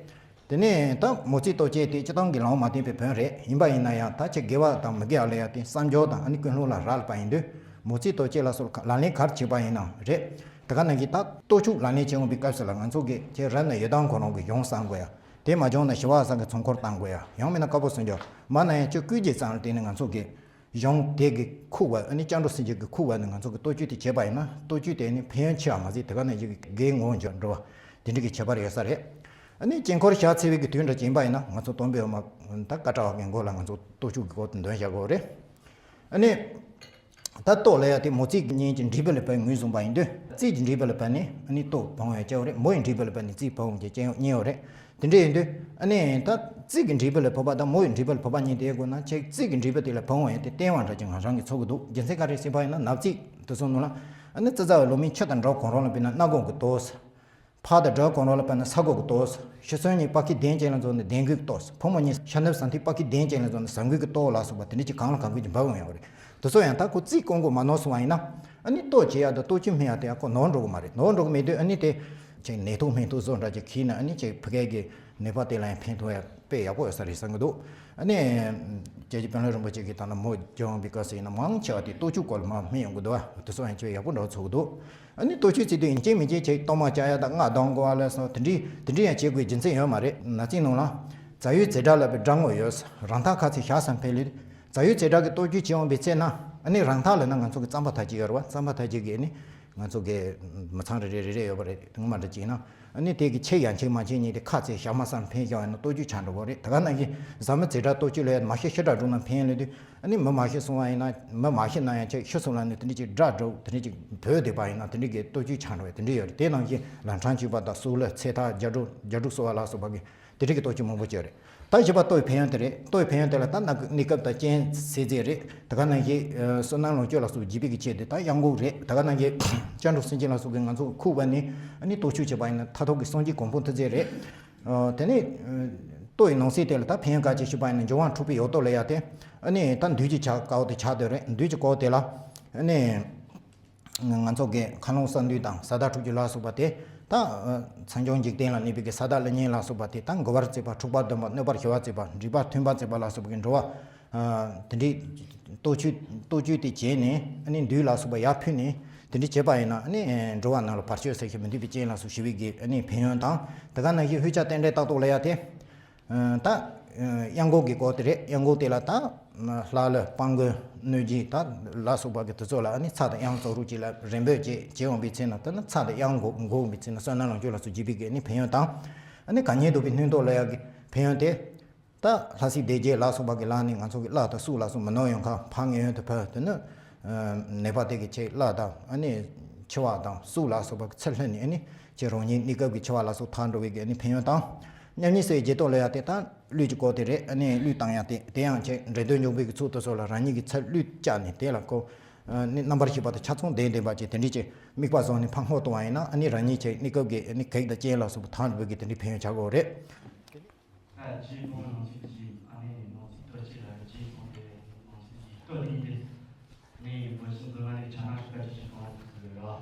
དེ་ནས་ད་མོ་རྩིས་ལྟོ་ཆས་དེ་སྤྱིར་བཏང་གི་ལམ་མ་བསྟན་པའི་བོན་རེད། ཡིན་པ་ཡིན་ན་ཡང་ད་ཁྱེད་དགེ་བ་དང་མི་དགེ་བ་ལ་ཡ་དེ་བསམ་སྦྱོར་དང་ཨ་ནི་ཀུན་སློང་ལ་རག་ལས་པ་ཡིན་དུས་མོ་རྩིས་ལྟོ་ཆས་ལ་སོགས་ལག་ལེན་ག་རེ་བྱེད་པ་ཡིན་ན་རེད། དེ་ག་ནང་གི་ད་ལྟོ་ཆས་ལག་ལེན་བྱེད་འོང་པའི་སྐབས་སུ་ལ་ང་ཚོ་གི་ཁྱེད་རབ་གནས་ཡོད་དམ་ཁོ་རང་གི་གཞུང་བསྲང་དགོས་ཡ། དེ་མ་བྱུང་ན་ཞི་བ་བཟང་གི་ཚོགས་འཁོར་བཏང་དགོས་ཡ། ཡང་མིན་ན་དཀར་པོ་སུན་འཇོག་མ་ན་ཡང་ཁྱོད་སྐུའི་རྗེས་ཙམ་ལ་བརྟེན་ནས་ང་ཚོ་གི་གཞུང་དེ་གི་ཁུག་པ་ཨ་ནི་སྐྱབས་འགྲོ་སེམས་བསྐྱེད་ཀྱི་ཁུག་པ་ནི་ང་ཚོ་གི་ལྟོ་ཆས་དེ་བྱས་པ་ཡིན་ན་ལྟོ་ཆས་དེ་ནི་ཕན་ཡོན་ཆེ་བ་མ་ཟད་དེ་ག་ནང་བཞིན་གི་དགེ་བསྔོ་འགྱུར་འགྲོ་བ་དེ་འདྲ་གི་ཁྱད་པར་ཡོད་ས་རེད། ཨ་ནི་དཀྱིལ་འཁོར་ཞག་འཚོལ་བའི་གི་དུས་འདྲ་ཅིག་ཡིན་པ་ཡིན་ན་ང་ཚོ་སྟོན་པའི་འོག་མ་ད་ཀ་ཊ་བ་གི་མགོ་ལ་ང་ཚོ་ལྟོ་ཆས་ཀྱི་སྐོར་དུ་འདོན་བྱ་དགོས་རེད། ཨ་ནི། ད་ལྟོ་ལ་ཡ་དེ་མོ་རྩིས་གཉིས་ཀྱི་འབྲས་བུ་ལ་ཕན་ངོས་བཟུང་པ་ཡིན་དུས་རྩིས་ཀྱི་འབྲས་བུ་ལ་ཕན་ནི་ཨ་ནི་ལྟོ་ཕན་ཡ་སྐྱེ་བ་རེད། མོ་ཡི་འབྲས་བུ་ལ་ཕན་ནི་རྩིས་ཕན་ཡ་སྐྱེ་ཡ་གཉིས་ཡོད་རེད། དེ་འདྲ་ཡིན་དུས་ཨ་ནི་ད་རྩིས་ཀྱི་འབྲས་བུ་ལ་ཕན་པ་དང་མོ་ཡི་འབྲས་བུ་ལ་ཕན་པ་གཉིས་དེ་དགོས་ན་ཁྱེད་རྩིས་ཀྱི་འབྲས་བུ་དེ་ལ་ཕན་ཡ་དེ་བསྟན་པ་འདྲ་ཅིག་ང་རང་གིས་ཚོར་གི་འདུག་རྒྱུ་མཚན་ག་རེ་ཟེར་བ་ཡིན་ན་ནག་རྩིས་དེ་ཚོ་ནང་ལ་ཨ་ནི་ཙི་ཙི་བའི་ལོ་མའི་ཆུ་དང་འདྲ་གང་རུང་ལ་དཔེར་ན་སྣ་སྒོང་གི་ལྟོ། ཕ་དང་བུ་གང་རུང་ལ་དཔེར་ན་ས་སྒོ་གི་ལྟོ། ཤི་གསོན་གཉིས་བ་ཀི་གདན་ཅན་ལ་འཛོམས་ནས་གདན་གོས་ཀྱི་ལྟོ། ཕོ་མོ་གཉིས་ཤ་ནུབ་ཟ་འཐུང་བ་ཀི་གདན་ཅན་ལ་འཛོམས་ནས་ཟ་འགུལ་གྱི་ལྟོ་ལ་སོགས་པ་དེ་འདྲ་ཅིག་གང་ལ་གང་འགུལ་གྱི་འབབ་ཡོང་ཡོད་རེད། དེ་ཚོ་ཡང་ད་ཁོ་རྩིས་བཀོད་འགོ་མ་ནོར་སོང་བ་ཡིན་ན། ཨ་ནི་ལྟོ་བྱེད་ཡ་དང་ལྟོ་ཆས་སྨིན་ཡ་དེ་ཡང་ཁོ་ནོར་འགྲོ་གི་མ་རེད། ནོར་འགྲོ་གི་མེད་དུས་ཨ་ནི་དེ་ཅིག་ནད་ཐོག་སྨན་ཐོག་བཟོ་འདྲ་ཅིག་གིས་ན་ཨ་ནི་ཅིག་ཕ་གི་གི་ནད་པ་དེ་ལ་ཡང་ཕན་ཐོགས་ཡ། དཔེ་ཡག་པོ་ཡོད་ས་རེད་བསམ་གྱི་འདུག་ཨ་ནི། རྒྱལ་བ་དཔལ་ལྡན་རིན་པོ་ཆེ་གིས་ད་ལྟ་མོ་སྐྱོང་བའི་སྐབས་སུ་ཡིན་ན་མང་ཆེ་བ་དེ་སྟོབས་ཤུགས་སྐོར་ལ་མར་སྨོས་ཡོང་གི་འདུག་བ། དེ་ཚོ་ཡང་དཔེ་ཡག་པོ་འདྲ་བོ་ཚོར་གྱི་འདུག་ཨ་ནི་སྟོབས་ཤུགས་བརྩི་དུས་ཡིན་གཅིག་མིན་གཅིག་ཅིག་གཏོར་མ་བཅག་ཡ་དང་རྔ་གཏོང་དགོས་པ་ལ་སོགས་དེ་འདྲའི་དེ་འདྲའི་ཡང་བྱེད་དགོས་རྒྱུ་མཚན་ཡོད་མ་རེད། ནག་རྩིས་ནང་ལ་རྫ་ཡུལ་རྩེ་གྲས་ལབ་པའི་སྒྲ་ངོ་ཡོད། རང་ཐག་ཁ་ཚིག་བཞག་ཙམ་ཕན་ལས། རྫ་ཡུལ་རྩེ་གྲས་ཀྱི་སྟོབས་ཤུགས་ཅིག་འོང་བའི་ཚེ་ན་ཨ་ནི་རང་ཐག་ལབ་ན་ང་ཚོ་གི་རྩམ་པ་ཐག་ཅིག་ཡོད་རེད་བ། རྩམ་པ་ཐག་ཅིག་གི་ཨ་ནི་ང་ཚོ་གི་མི་ཚང་རེ་རེ་རེ་རེ་ཡོད་པ་རེད། ངོ་མ་འདྲ་ཅིག་ཡིན་ན་ཨ་ནི་དེ་གི་ཆེ་ཡང་ཆེ་མ་ཆེ་གཉིས་དེ་ཁ་ཚིག་བཞག་མ་ཙམ་ཕན་བཞག་ཡིན་ན་སྟོབས་ཤུགས་ཆགས་འགྲོ་གི་རེད། ད་ག་ནང་བཞིན་རྫ་མུ་རྩེ་གྲས་སྟོབས་ཤུགས་ལ་མ་ཤི་ཤི་དྲག་འགྲོ་ན་ཕན་ལས་དུས། ཨ་ནི་མི་མ་ཤི་སོང་བ་ཡིན་ན་མི་མ་ཤི་ན་ཡང་ཆེ་ཤི་སོང་ལ་ནི་དེ་འདྲ་ཅིག་དགྲ་འགྲོ་དེ་འདྲ་ཅིག་བོད་སྡོད་པ་ཡིན་ན་དེ་འདྲ་གི་སྟོབས་ཤུགས་ཆགས་འགྲོ་བས་དེ་འདྲ་ཡོད་རེད། དེ་ནང་བཞིན་ལམ་འཕྲང་གཅོད་པ་དང་སྲོག་བླུ་ཚེ་ཐར་རྒྱ་སྒྲོག་རྒྱ་སྒྲོག་གསོ་བ་ལ་སོགས་པ་གི་དེ་འདྲ་གི་སྟོབས་ཤུགས་མང་པོ་ཅིག་ཡོད་རེད། ད་བཞི་པ་ལྟོ་ཡི་ཕན་ཡོན་དེ་རེད། ལྟོ་ཡི་ཕན་ཡོན་དེ་ལ་ད་ནང་གི་གནས་སྐབས་དང་རྐྱེན་སྲིད་རྩེ་རེད། ད་ག་ནང་བཞིན་བསོད་ནམས་ལོངས་སྤྱོད་ལ་སོགས་བགྱིས་པའི་གི་ཆེད་དེ་ད་གཡང་འགུགས་རེད། ད་ག་ནང་བཞིན་སྐྱབས་འགྲོ་སེམས་ཅན་ལ་སོགས་ཀྱི་ང་ཚོ་ཁུག་པ་ནི་ཨ་ནི་སྟོབས་ཤུགས་བྱེད་པ་ཡིན་ན་མཐར་ཐུག་གི་སངས་རྒྱས་གོ་འཕང་ཐུགས་རྗེ་རེད། དེ་ནས་ལྟོ་ཡི་ནང་གསེས་དེ་ལ་ད་ཕན་ཡོན་ག་ཅི་ཞུས་པ་ཡིན་ན་འབྱུང་བ་འཁྲུགས་པའི་འོག་ཏོ་ལ་ཡ་དེ་ཨ་ནི་ད་འདུས་ཀྱི་ཆ་དཀར་པོ་དེ་ཆགས་སྡོད་རེད། འདུས་ཀྱི་དཀར་པོ་དེ་ལ་ཨ་ནི་ང་ཚོ་གི་མཁའ་རླུང་ས་འདུས་དང་ས་བདག་འཁྲུག་རྒྱུ་ལ་སོགས་པ་དེ་ད་ཚངས་སྐྱོང་འཇིག་རྟེན་ལ་གནས་པའི་གི་ས་བདག་བླ་གཉན་ལ་སོགས་པ་དེ་ད་མགུ་བར་བརྩིགས་པ་འཁྲུག་པ་འདོན་པ་གནོད་པར་ཞི་བ་བརྩིགས་པ་འགྲིག་པ་མཐུན་པ་བརྩིགས་པ་ལ་སོགས་པའི་འགྲོ་བ། དེ་འདྲའི་ལྟོ་ཆུ་ལྟོ་ཆུ་དེ་བྱས་ནས་ཨ་ནི་འདུས་ལ་སོགས་པ་ཡར་ཕུལ་ནས་དེ་འདྲའི་བྱས་པ་ཡིན་ན་ཨ་ནི་འགྲོ་བ་རྣམས་ལ་བར་ཆད་ཟེར་ཞིང་མི་འདུས་པའི་རྐྱེན་ལ་སོགས་ཞི་བའི་གི་ཨ་ནི་ཕན་ཡོན་དང་། དེ་ག་ནང་བཞིན་ཧུད་ཆ་རྟེན་འབྲེལ་རྟག་ཏུ་ལ་ཡ་དེ་ད་གཡང་འགུགས་ཀྱི་སྐོར་དེ་རེད། གཡང་འགུགས་དེ་ལ་ད་ལྷ་ཀླུ་དཔལ་མགོན་གནོད་སྦྱིན་ད་ལ་སོགས་པ་གི་དེ་ཚོ་ལ་ཨ་ནི་ཚྭ་དང་གཡང་བཙོ་རུག་ཅིག་ལ་རེ་འབོད་བྱེད་བྱེད་འོང་བའི་ཚེ་ན་དེ་ནི་ཚྭ་དང་གཡང་འགུགས་འགུགས་འོང་བའི་ཚེ་ན་བསོད་ནམས་ལོངས་སྤྱོད་ལ་སོགས་བགྱིས་པའི་གི་ཨ་ནི་ཕན་ཡོན་དང་། ཨ་ནི་གད་སྙིགས་བདོ་བའི་སྣོད་ལྡོག་ལ་ཡ་གི་ཕན་ཡོན་དེ། ད་ལྷ་སྲས་སྡེ་བརྒྱད་ལ་སོགས་པ་གི་ལག་ནས་ང་ཚོ་གི་གླགས་དང་སུག་ལ་སོགས་མི་ནོར་ཡོང་ཁ་ཕར་ངན་གཡོན་དུ་ཕར་དེ་ནི་ནད་པ་དེ་གི་ཆེད་གླགས་དང་ཨ་ནི་མཆེ་བ་དང་སུག་ལ་སོགས་པ་གི་ཚུར་ལྷུང་ནས་ཨ་ནི་ཁྱེད་རང་ཉིད་གནས་སྐབས་ཀྱི་འཆི་བ་ལ་སོགས་ཐར་འགྲོ་བའི་གི་ཨ་ནི་ཕན་ཡོན་དང་། མཉམ་ཉིད་སའི་བརྗེད་ཐོག་ལ་ཡ་དེ་ད་གླུད་ཀྱི་སྐོར་དེ་རེད། ཨ་ནི་གླུད་བཏང་ཡ་དེ་དེ་ཡང་ཁྱེད་འདྲེ་གདོན་འཇོམས་པའི་གི་ཚུལ་དུ་སོགས་ལ་རང་ཉིད་ཀྱི་ཚུར་གླུད་བཅག་ནས་དེ་ལ་ཁོ་ཨ་ནི་རྣམ་པར་ཤེས་པ་དང་ཆ་ཚང་ལྡན་ལྡན་པ་ཅིག་དེ་འདྲས་ཀྱི་དམིགས་པ་བཟུང་ནས་ཕར་བསྔོ་གཏོང་བ་ཡིན་ན་ཨ་ནི་རང་ཉིད་ཁྱེད་གནས་སྐབས་ཀྱི་ཨ་ནི་གེགས་དང་རྐྱེན་ལ་སོགས་པ་ཐར་འགྲོ་བའི་གི་དེ་འདྲའི་ཕན་ཡོན་ཆགས་ཀྱི་ཡོད་རེད། ད་རྗེ་ཁོང་ནང་བཞིན་གྱི་ཨ་ནི་མོ་ཚིག་ལྟོ་ཆེ་ལ་རྗེ་ཁོང་གི་མོ་ཚིག་གི་ལྟོ་ལིང་དེ་ནི་མོ་ཤིང་འཛོམས་ལ་ནི་བྱ་ནག་ཧྲི་ཀ་ཅི་ཞིག་གོང་དུ་ཟེར་རོ།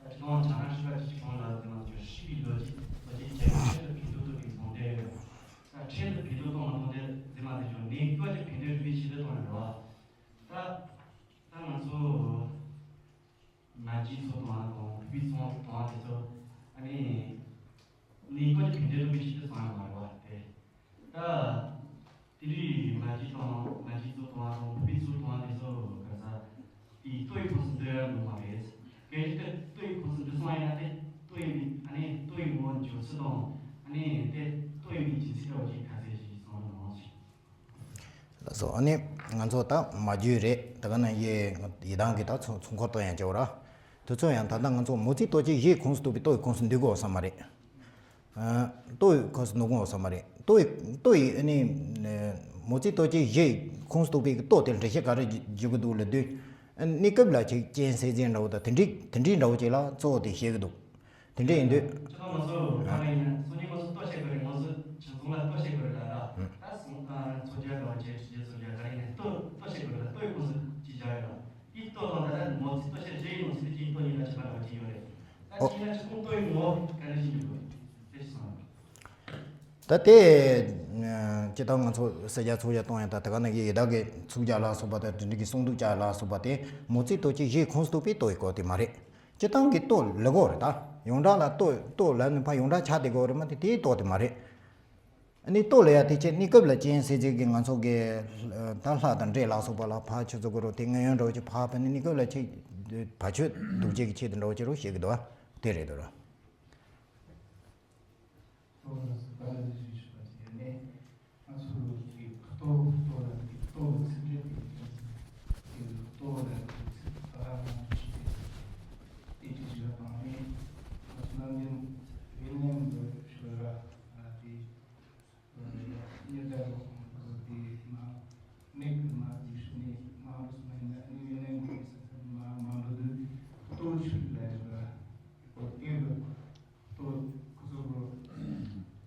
ད་ཁོང་བྱ་ནག་ཧྲི་ཀ་ཅི་ཞིག་གོང་ལ་དེ་ནང་གི་ཧྲི་པའི་ལོ་རྒྱུས་ལོ་རྒྱུས་ཀྱི་ཁྱད་དུ་ཕན་ཐོགས་ཐུབ་པའི་ཟུང་འབྲེལ་ཡོད། ད་ཁྱད་དུ་ཕན་ཐོགས་གཏོང་མ་གཏོང་དེ་ཟེར་མ་དེ་ཅུང་ནི་ཀོ་ཅི་ཕན་ཐོགས་རུ་བའི་ཆེད་དུ་གཏོང་ཡོད་རོ། ད་ད་ང་ཚོ། མ་གྱི་ཚོ་གཏོང་བ་དང་བུ་བའི་ཚོ་གཏོང་བ་དེ་ཚོ་ཨ་ནི་ནི་ཀོ་ཅི་ཕན་འབྲས་ཐོབ་པའི་ཆེད་དུ་སོང་ཡོད་མ་རེད་བ། དེ་ད་དེ་རིང་མ་གྱི་དང་མ་གྱི་ཚོ་གཏོང་བ་དང་བུ་བའི་ཚོ་གཏོང་བ་དེ་ཚོ་ག་ས་དེ་ལྟོ་ཡི་ཁོངས་སུ་འདུ་ཡ་འདུག་མ་རེད། གལ་སྲིད་དེ་ལྟོ་ཡི་ཁོངས་སུ་འདུ་སོང་ཡ་ན་དེ་ལྟོ་ཡི་ཨ་ནི་ལྟོ་ཡི་ངོ་བོ་འཇོག་ཚུལ་དང་ཨ་ནི་དེ་ལྟོ་ཡི་སྦྱིན་སྲེག་འདྲ་བོ་ཅིག་ག་ཚད་ཞིག་སོང་ཡོད་མ་རེད། ལགས་སོ། ཨ་ནི་ང་ཚོ་ད་མ་རྒྱུད་རེད། ད་ག་ནང་བཞིན་ཡི་དམ་གྱི་ད་ཚུར་ཚུར་འཁོར་གཏོང་ཡང་བྱེད་འོ་ར། དེ་ཚོ་ཡང་ད་ལྟ་ང་ཚོ་མོ་རྩིས་ལྟོ་ཆས་བཞིའི་ཁོངས་སུ་གཏོགས་པའི་ལྟོ་ཡི་ཁོངས་སུ་འདུ་གི་ཡོད་ས་མ་རེད། ཨ། ལྟོ་ཡི་ཁོངས་སུ་འདུ་གི་ཡོད་ས་མ་རེད། ལྟོ་ཡི་ལྟོ་ཡི་ཨ་ནི་མོ་རྩིས་ལྟོ་ཆས་བཞིའི་ཁོངས་སུ་གཏོགས་པའི་ལྟོ་དེ་འགྲེལ་བཤད་ག་རེ་བརྒྱབ་ཀྱི་འདུག་ལབ་དུས། ཨ། གནས་སྐབས་ལ་ཅིག་རྐྱེན་སྲིད་རྩེ་འདྲ་བོ་དང་དེ་འདྲའི་དེ་འདྲའི་འདྲ་བོ་ཅིག་ལ་གཙོ་བོ་དེ་བཤད་ཀྱི་འདུག་དེ་འདྲ་ཡིན་དུས། ཁྱེད་རང་ང་ཚོ་ག་རེ་ཡིན་ན་སང་ཉིན་ང་ཚོ་ལྟོ་བཤད་དགོས་རེད། ང་ཚོ་ཁྱིམ་ཚང་ལ་ལྟོ་བཤད་དགོས་རེད་ལ་ད། ད་སོང་ད་ཚོ་རྒྱག་འདྲ་བ་བྱས་ཁྲི་རྒྱ་ཚོ་རྒྱག་ག་རེ་ཡིན་ན་ལྟོ་ལྟོ་བཤད་དགོས་རེད་ལ་ལྟོ་ཡི་ཁོངས་སུ་ཅིག་བཞག་ཡོད་ལ། དེའི་ལྟོ་དང་ད་ལྟ་མོ་རྩིས་ལྟོ་བཤད་རྗེས་ཡི་ནང་ཚུད་དེ་ཅིག་ལྟོ་གཉིས་ལ་ཁྱད་པར་འདྲ་བ་ཅིག་ཡོད་རེད། ད་ཨོ། དེ་ཡིན་ན་ཁྱེད་རང་ལྟོ་ཡི་ངོ་བོ་ག་རེ་ཞིག་འཇུག་དགོས་རེད། དེ་ཞིག་སོང་། ད་དེ། སྤྱིར་བཏང་ང་ཚོ་ས་རྒྱ་ཚོ་རྒྱ་གཏོང་ཡ་ད་ད་ག་ནང་གི་ཡི་དྭགས་ཀྱི་ཚུགས་རྒྱ་ལ་སོགས་པ་དང་དེ་འདྲ་གི་གསུང་འདུག་ཅག་ལ་སོགས་པ་དེ་མོ་རྩིས་ལྟོ་ཆས་བཞིའི་ཁོངས་སུ་གཏོགས་པའི་ལྟོ་ཡི་སྐོར་དེ་མ་རེད། སྤྱིར་བཏང་གི་ལྟོ་ལ་གོ་རེད་ད། ཡོངས་གྲགས་ལ་ལྟོ་ལྟོ་ལ་ནི་ཕ་ཡོངས་གྲགས་ཆགས་བསྡད་གོ་རེད་མ་དེ་དེའི་ལྟོ་དེ་མ་རེད། ཨ་ནི་ལྟོ་ལ་ཡ་དེ་ཆེད་གནས་སྐབས་ལ་རྐྱེན་སྲིད་རྩེ་གི་ང་ཚོ་གི་ད་ལྷ་དང་འདྲེ་ལ་སོགས་པ་ལ་ཕ་ཆུ་ཚོད་གོ་རོ་དེ་ངན་ཡོན་འདྲ་བོ་ཅིག་ཕ་ཕ་ནི་གནས་སྐབས་ལ་ཆེད་བ་ཆོད་འདུག་ཅེས་ཀྱི་ཆེད་དུ་འདྲ་བོ་ཅིག་རོ་བཤད་གི་འདུག་བ་དེ་རེད་འདུག་ར། ལྟོ་ལ་སོགས་པ་ལ་ཞུ་ཞུ་བ་དེ་ནས་ང་ཚོ་གི་ལྟོ་ལྟོ་ལ་གི་ལྟོ་ལ་ཚིག་འགྲེལ་གྱི་གི་ལྟོ་ལ་གི་ཚིག་ཨ་མ་ཞུ་དེ་དེ་ཅི་ཞུ་བ་དང་ནི་ང་ཚོ་ནང་བཞིན་ཡུན་ནན་དུ་ཞུ་བ་ལ་དེ་ཉེ་ད་ལོ་དེ་མ་ནེ་གི་མ་དེ་ཞུ་ནི་མ་རུ་སུ་མ་ཡིན་ན་ནི་ཡུན་ནན་གི་ས་ས་མ་མ་འགྲོ་དུས་ལྟོ་ཆུ་ལ་ཞུ་བ་ལྟོ་དེ་ལ། ལྟོ་ཁོ་ཚོ་གོ་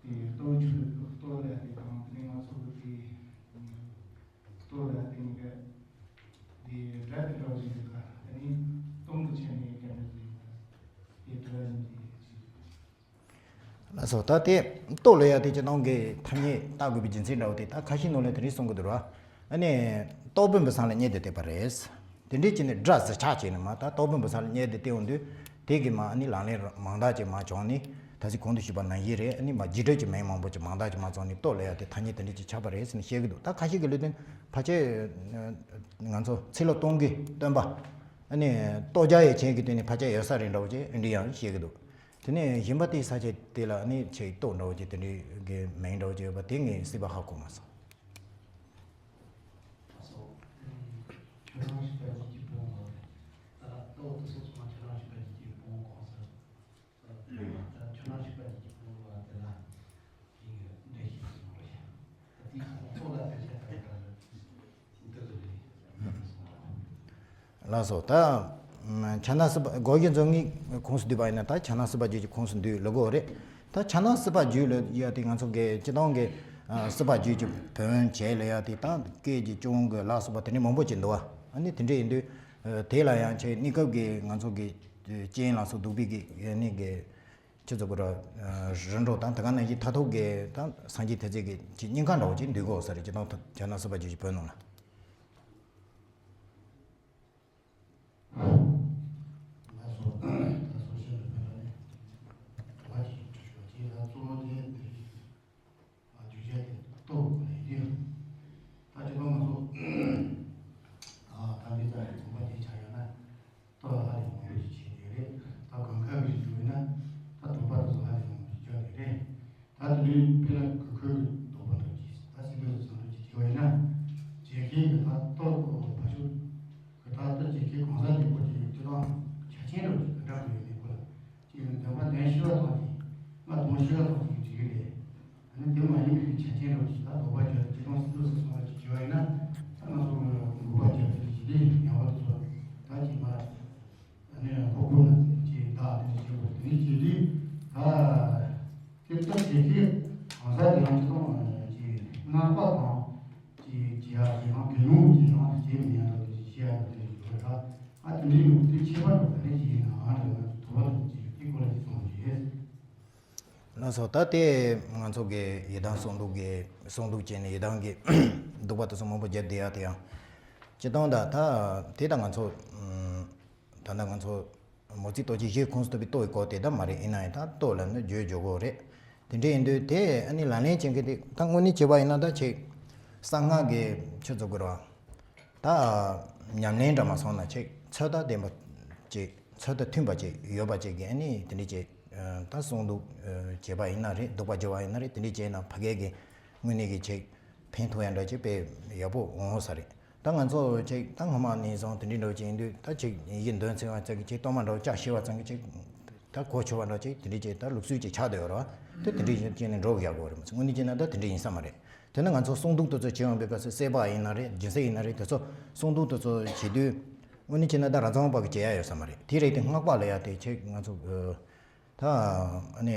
དེ་ལྟོ་ཆུ་ སོ་ད་དེ་རྟོགས་ལ་ཡ་དེ་སྤྱིར་བཏང་གི་ཐ་སྙད་བཏགས་དགོས་པའི་རྒྱུ་མཚན་འདྲ་བོ་དེ་ད་ཁ་ཤས་ནང་ལ་དེ་འདྲས་གསུང་གི་འདུག་ར། ཨ་ནི་རྟོག་པའི་འབུ་སྲང་ལ་རྙེད་དེ་བལྟས་པ་རེད། དེ་འདྲས་ཀྱི་ནི་སྒྲ་ཟེར་ཆགས་བྱས་ནས་མ་ད་རྟོག་པའི་འབུ་སྲང་ལ་རྙེད་དེ་བལྟས་འོང་དུས་དེ་གི་མ་ཨ་ནི་ལག་ལེན་མང་དག་ཅིག་མ་བྱུང་ནས་ད་གཟིག་གོང་དུ་ཞུས་པ་ནང་བཞིན་རེད། ཨ་ནི་མ་རྗེས་འགྲོ་གྱི་མིང་མང་པོ་ཅིག་མང་དག་ཅིག་མ་བྱུང་ནས་རྟོགས་ལ་ཡ་དེ་ཐ་སྙད་དེ་འདྲས་ཅིག་ཆགས་པ་རེད་ཟེར་ནས་བཤད་གི་འདུག་ད་ཁ་ཤས་ཀྱི་ལུགས་དེ་ཕལ་ཆེར་ང་ཚོ་ཚིག་ལ་གཏོང་གི་སྟོན་པ་ཨ་ནི་རྟོགས་བྱ་ཡི་ཆེན་གྱི་སྟེང་ནས་ཕལ་ཆེར་ཡོད་ས་རེད་འདྲ་བོ་ཅིག་ཨ་འདྲས་ཡང་བཤད་གི་འདུག་དེ་ནས་གཞན་པ་དེའི་ས་ཆ་དེ་ལ་ནི་ཆེས་ཏོག་འདྲ་བོ་ཅིག་དེ་འདྲའི་གི་མིང་འདྲ་བོ་ཅིག་ཡོད་པ་དེ་ངས་སྲིད་པ་ཧ་གོ་མ་སོང་། ལགས་སོ། ད་ཕྱག་ན་སྲིད་པ་གོ་གི་འཛོམས་ངེས་ཁོངས་སུ་འདུས་པ་ཡིན་ན་ད་ཕྱག་ན་སྲིད་པ་བརྗོད་ཀྱི་ཁོངས་སུ་འདུས་ལ་གོ་རེད། ད་ཕྱག་ན་སྲིད་པ་བརྗོད་ལ་ཡ་དེ་ང་ཚོ་གི་སྤྱི་བཏང་གི་སྲིད་པ་བརྗོད་ཀྱི་བོན་བྱས་ལ་ཡ་དེ་ད་སྐད་ཀྱི་སྐྱོན་གི་ལ་སོགས་པ་དེ་འདྲའི་མང་པོ་ཅིག་འདུག་བ། ཨ་ནི་དེ་འདྲ་ཡིན་དུས་དེ་ལ་ཡང་ཆེས་གནས་སྐབས་ཀྱི་ང་ཚོ་གི་རྐྱེན་ལ་སོགས་གདུག་པའི་གི་ཡ་ནི་གི་ཁྱེད་ཚོ་གི་ར་རི་འགྲོ་དང་དེ་ག་ནང་བཞིན་མཐར་ཐུག་གི་དང་སངས་རྒྱས་ཐེག་ཆེན་གྱི་ཆེས་སྙིང་ཁ་འདྲ་བོ་ཅིག་འདུས་གོ་ས་རེད། ཅི་དང་ཕྱག་ན་སྲིད་པ་བརྗོད་ཀྱི་བོན་ནང་ལ། ང་ཚོ་ད་སོ་ཤལ་ལ་ཕེབས་ནས་བ་ཅིག་འབྲི་ཤོག་ཅེས་ལ་གཙོ་བོ་དེ་འདིར་བརྗོད་བྱ་དེ་རྟོགས་དགོས་ནས་ཡིན། ད་ཅི་ལྟར་ང་ཚོ་ད་འདི་ཙམ་གྱི་གོམ་པ་དེ་ཆགས་ཡོད་ན། ལྟོ་ལ་ཧ་ལས་མང་པོ་ཞིག་བྱས་ནས་རེད། ད་དགོན་ཁ་བའི་རིགས་ཡོད་ན་ད་དོགས་པ་དེ་ཚོ་ཧ་ལས་མང་པོ་ཞིག་བརྗོད་ནས་རེད། ད་དེ་འདྲའི་དཔེར་ན་གུ་ཁོལ་གྱི་དོགས་པ་འདྲ་ཅིག་ད་སྲིད་པའི་བཟོ་འདྲ་ཅིག་བྱས་པ་ཡིན་ན། རྗེས་ཁའི་གི་ད་ལྟོ་བ་ཤུ་གི་ད་ལྟོ་རྗེས་ཁའི་གང་ཟག་གི་སྐོར་གྱི་སྤྱི་དང་ཆ་ཆེན་འདྲ་ཅིག་ག་འདྲ་གི་ཡོད་མེད་སྐོར་ལ་ཅིག་འདོན་པ་འདོན་ཤེས་པ་དང་ཅིག་མ་གཏོང་ཤེས་པ་དང་ཅིག་འགྲིག་གི་རེད། ཨ་ནི་དེ་མ་ཡིན་པའི་ཆ་རྐྱེན་རོགས་ཀྱིས་ད་དོགས་པ་བརྗོད་དེ་ཅི་གཏོང་སྲིད་འདུག་ཟེར་སོང་བ་ཅིག་བྱས་པ་ཡིན་ན། ད་ང་ཚོ་གི་འགོག་པ་བརྗོད་དེ་ཞི་བདེ་ཡི་ཉེ་བར་དུ་ད་ཅིག་མ་ཨ་ནི་ཁོ་ཁོ་ན་ཅིག་བདག་དེ་ཅིག་བྱེད་དགོས་དེ་ནི་ཞི་བདེ་ད་དེ་ལྟར་བྱེད་ཀྱི་གང་ཟག་དེ་ཡང་ཅི་གཏོང་ཅིག་སྔགས་པ་དང་ཅིག་བྱེད་ཡག་ཅིག་ཡང་དེ་ནོ་ཅིག་ཡང་བྱེད་མི་ཡག་རོགས་དེ་ཅིག་བྱེད་ཡག་རོགས་དེ་ཅིག་ཡོད་ར། ཨ་དེ་འདྲའི་ནོ་དེ་ཁྱད་པར་དུ་ག་ནས་ཅིག་ཡིན་ནའང་རེད། ང་ཚོ་དོགས་པ་དེ་ཅིག་དེ་སྐོར་ལ་ཅིག་གསུངས་ཡོད། ལགས་སོ། ད་དེ་ང་ཚོ་གི་ཡི་དམ་གསུང་འདུག་གི་གསུང་འདུག་བྱས་ནས་ཡི་དམ་གི་འདུག་པ་དེ་ཚོ་མང་པོ་བརྒྱབ་བསྡད་ཡ་དེ་ཡང་སྤྱི་བཏང་ད་ད་དེ་ད་ང་ཚོ་ད་ད་ང་ཚོ་མོ་རྩིས་རྟོགས་བྱེད་བཞིའི་ཁོངས་སུ་གཏོགས་པའི་སྐོར་དེ་ད་མ་རེད། ཡིན་ན་ཡང་ད་རྟོགས་ལ་ནི་བརྗོད་འཇོག་གོ་རེད། དེ་འདྲ་ཡིན་དུས་དེ་ཨ་ནི་ལག་ལེན་བྱེད་མཁན་དེ་ད་དངོས་གནས་བྱས་པ་ཡིན་ན་ད་ཆེས་གསང་སྔགས་ཀྱི་ཆུ་ཚོད་དགོས་ར། ད་ཉམས་ལེན་འདྲ་མ་སོང་ན་ཆེས་ཚོད་ལྟ་ལྡན་པ་ཅིག་ཚོད་ལྟ་མཐུན་པ་ཅིག་ཡོད་པ་ཅིག་གི་ཨ་ནི་དེ་འདྲ་ཅིག་ད་གསུང་འདུག་བྱས་པ་ཡིན་ན་རེད། འདུག་པ་བྱས་པ་ཡིན་ན་རེད། དེ་འདྲ་བྱས་ན་ཕ་གི་གི་དངོས་གནས་ཀྱི་ཅིག་ཕན་ཐོགས་ཡ་འདྲ་ཅིག་དཔེ་ཡག་པོ་འོང་ས་རེད། ད་ང་ཚོ་ཅིག་ད་སྔོན་མ་ནས་བཟུང་དེ་འདྲའི་འདྲ་ཅིག་ཡིན་དུས་ད་ཅིག་ཡིན་འདོན་ཚེ་བ་ཙམ་གྱི་ཅིག་གཏོར་མ་འདྲ་བཅའ་ཤེས་པ་ཙམ་གྱི་ཅིག་ད་གོ་ཆོད་པ་འདྲ་ཅིག་དེ་འདྲའི་ཅིག་ད་ལུགས་སྲོལ་ཅིག་ཆགས་བསྡད་ཡོད་རེད་བ། དེ་དེ་འདྲའི་ཅིག་ནས་འགྲོ་གི་ཡག་པོ་རེད་མ་ཚད་དངོས་གནས་བྱས་ན་ད་དེ་འདྲ་ཡིན་ས་མ་རེད། དེ་ནས་ང་ཚོ་གསོག་འདུག་དེ་ཚོ་བྱེད་ཡོང་པའི་སྐབས་སུ་སྲེད་པ་ཡིན་ན་རེད། སྦྱིན་སྲེག་ཡིན་ན་རེད། དེ་ཚོ་གསོག་འདུག་དེ་ཚོ་བྱེད་དུས་དངོས་གནས་བྱས་ན་ད་རང་རྫོང་པ་གི་བྱེད་ཡ་ཡོད་ས་མ་རེད། དེ་རེད། དེ་སྔགས་པ་ལ་ཡ་དེ་ཆེ་ང་ཚོ་ད་ཨ་ནི་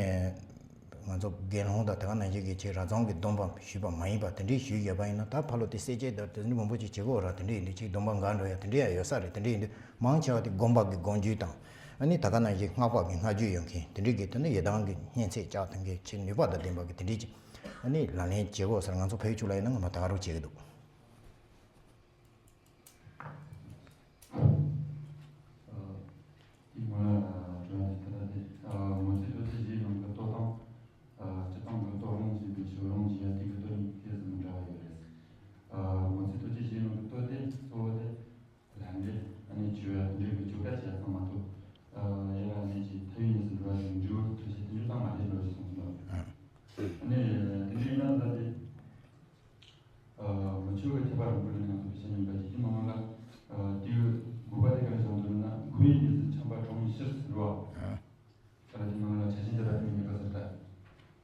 ང་ཚོ་དགེ་སློང་དང་དེ་ག་ནང་བཞིན་གྱི་ཆེ་རང་རྫོང་གི་སྡོམ་པ་ཞུས་པ་མ་ཡིན་པ་དེ་འདྲའི་ཞུས་ཡོད་པ་ཡིན་ན་ད་ཕ་ལོ་དེ་སེ་བྱེད་དང་དེ་འདྲའི་མང་པོ་ཅིག་བྱེད་དགོས་ར། དེ་འདྲ་ཡིན་དུས་ཆེ་སྡོམ་པ་འགའ་འགྲོ་ཡ་དེ་འདྲ་ཡ་ཡོད་ས་རེད། དེ་འདྲ་ཡིན་དུས་མང་ཆེ་བ་དེ་སྒོམ་པ་གི་སྒོམ་རྒྱུད་དང་ཨ་ནི་དེ་ག་ནང་བཞིན་སྔགས་པ་གི་སྔགས་རྒྱུད་ཡོད་མཁན་དེ་འདྲའི་གི་དེ་ནི་ཡི་དམ་གི་བསྙེན་ཚད་བཅག་ཐུབ་མཁན་ཆེས་ནུས་པ་དང་ལྡན་པ་གི་དེ་འདྲའི་ཅིག་ཨ་ནི་ལག་ལེན་བྱེད་དགོས་ཟེར་ང་ཚོ་བོད་ཕྱོགས་ལ་ཡིན་ན་ངོ་མ་ད་ག་རང་བྱེད་ཀྱི་འདུག་དེའི་སྔོན་ལ་དྲི་བ་དེ་ད་ལྟ་དེ་མོ་རྩིས་རྟོགས་བྱེད་བཞིའི་ནང་གི་རྟོགས་སྟངས་སྤྱི་བཏང་གི་རྟོགས་ལོང་བྱེད་པའི་ཕྱོགས་ལོང་བྱེད་ཡ་དེ་གི་རྟོགས་ནི་ཏོག་ཙམ་འདྲ་བ་ཡོད་རེད། མོ་རྩིས་རྟོགས་བྱེད་བཞིའི་ནང་གི་རྟོགས་དེ་གཙོ་བོ་དེ། ལྷ་འདྲེ་ཨ་ནི་བཅོས་ཡ་འདྲེ་གི་བཅོས་ཀ་བྱས་ཙང་མ་གཏོགས། ཡ་ལ་ནི་ཅི་ཐ་ཡུལ་ཉིས་སུ་འགྲོ་བ་ཞིག་འབྲས་བུ་ཐོབ་བྱེད་དེ་འདྲ་ཙང་མ་རེད་འགྲོ་ཞིག་གསུངས་སོང་། ཨ་ནི་དེ་འདྲ་ཡིན་ན་ད་དེ་མུ་ཆོ་གི་ཐེག་པ་རིམ་པ་ལ་ནི་ང་ཚོ་དཔེ་ཆ་ཉན་པ་ཅིག་དེ་མ་མ་ལ་དེའི་དགོས་པ་དེ་ག་རེ་བཞག་འདུག་ན་འཁོར་བའི་ཉེས་ཟིན་ཆམ་པ་གྲོང་ཡི་ཕྱིར་ཟེར་བ། ད་ལྟ་དེ་ནང་ལ་ཆ་ཤས་དེ་ར་དེ་མི་ཉེས་པ་ཟེར་ད།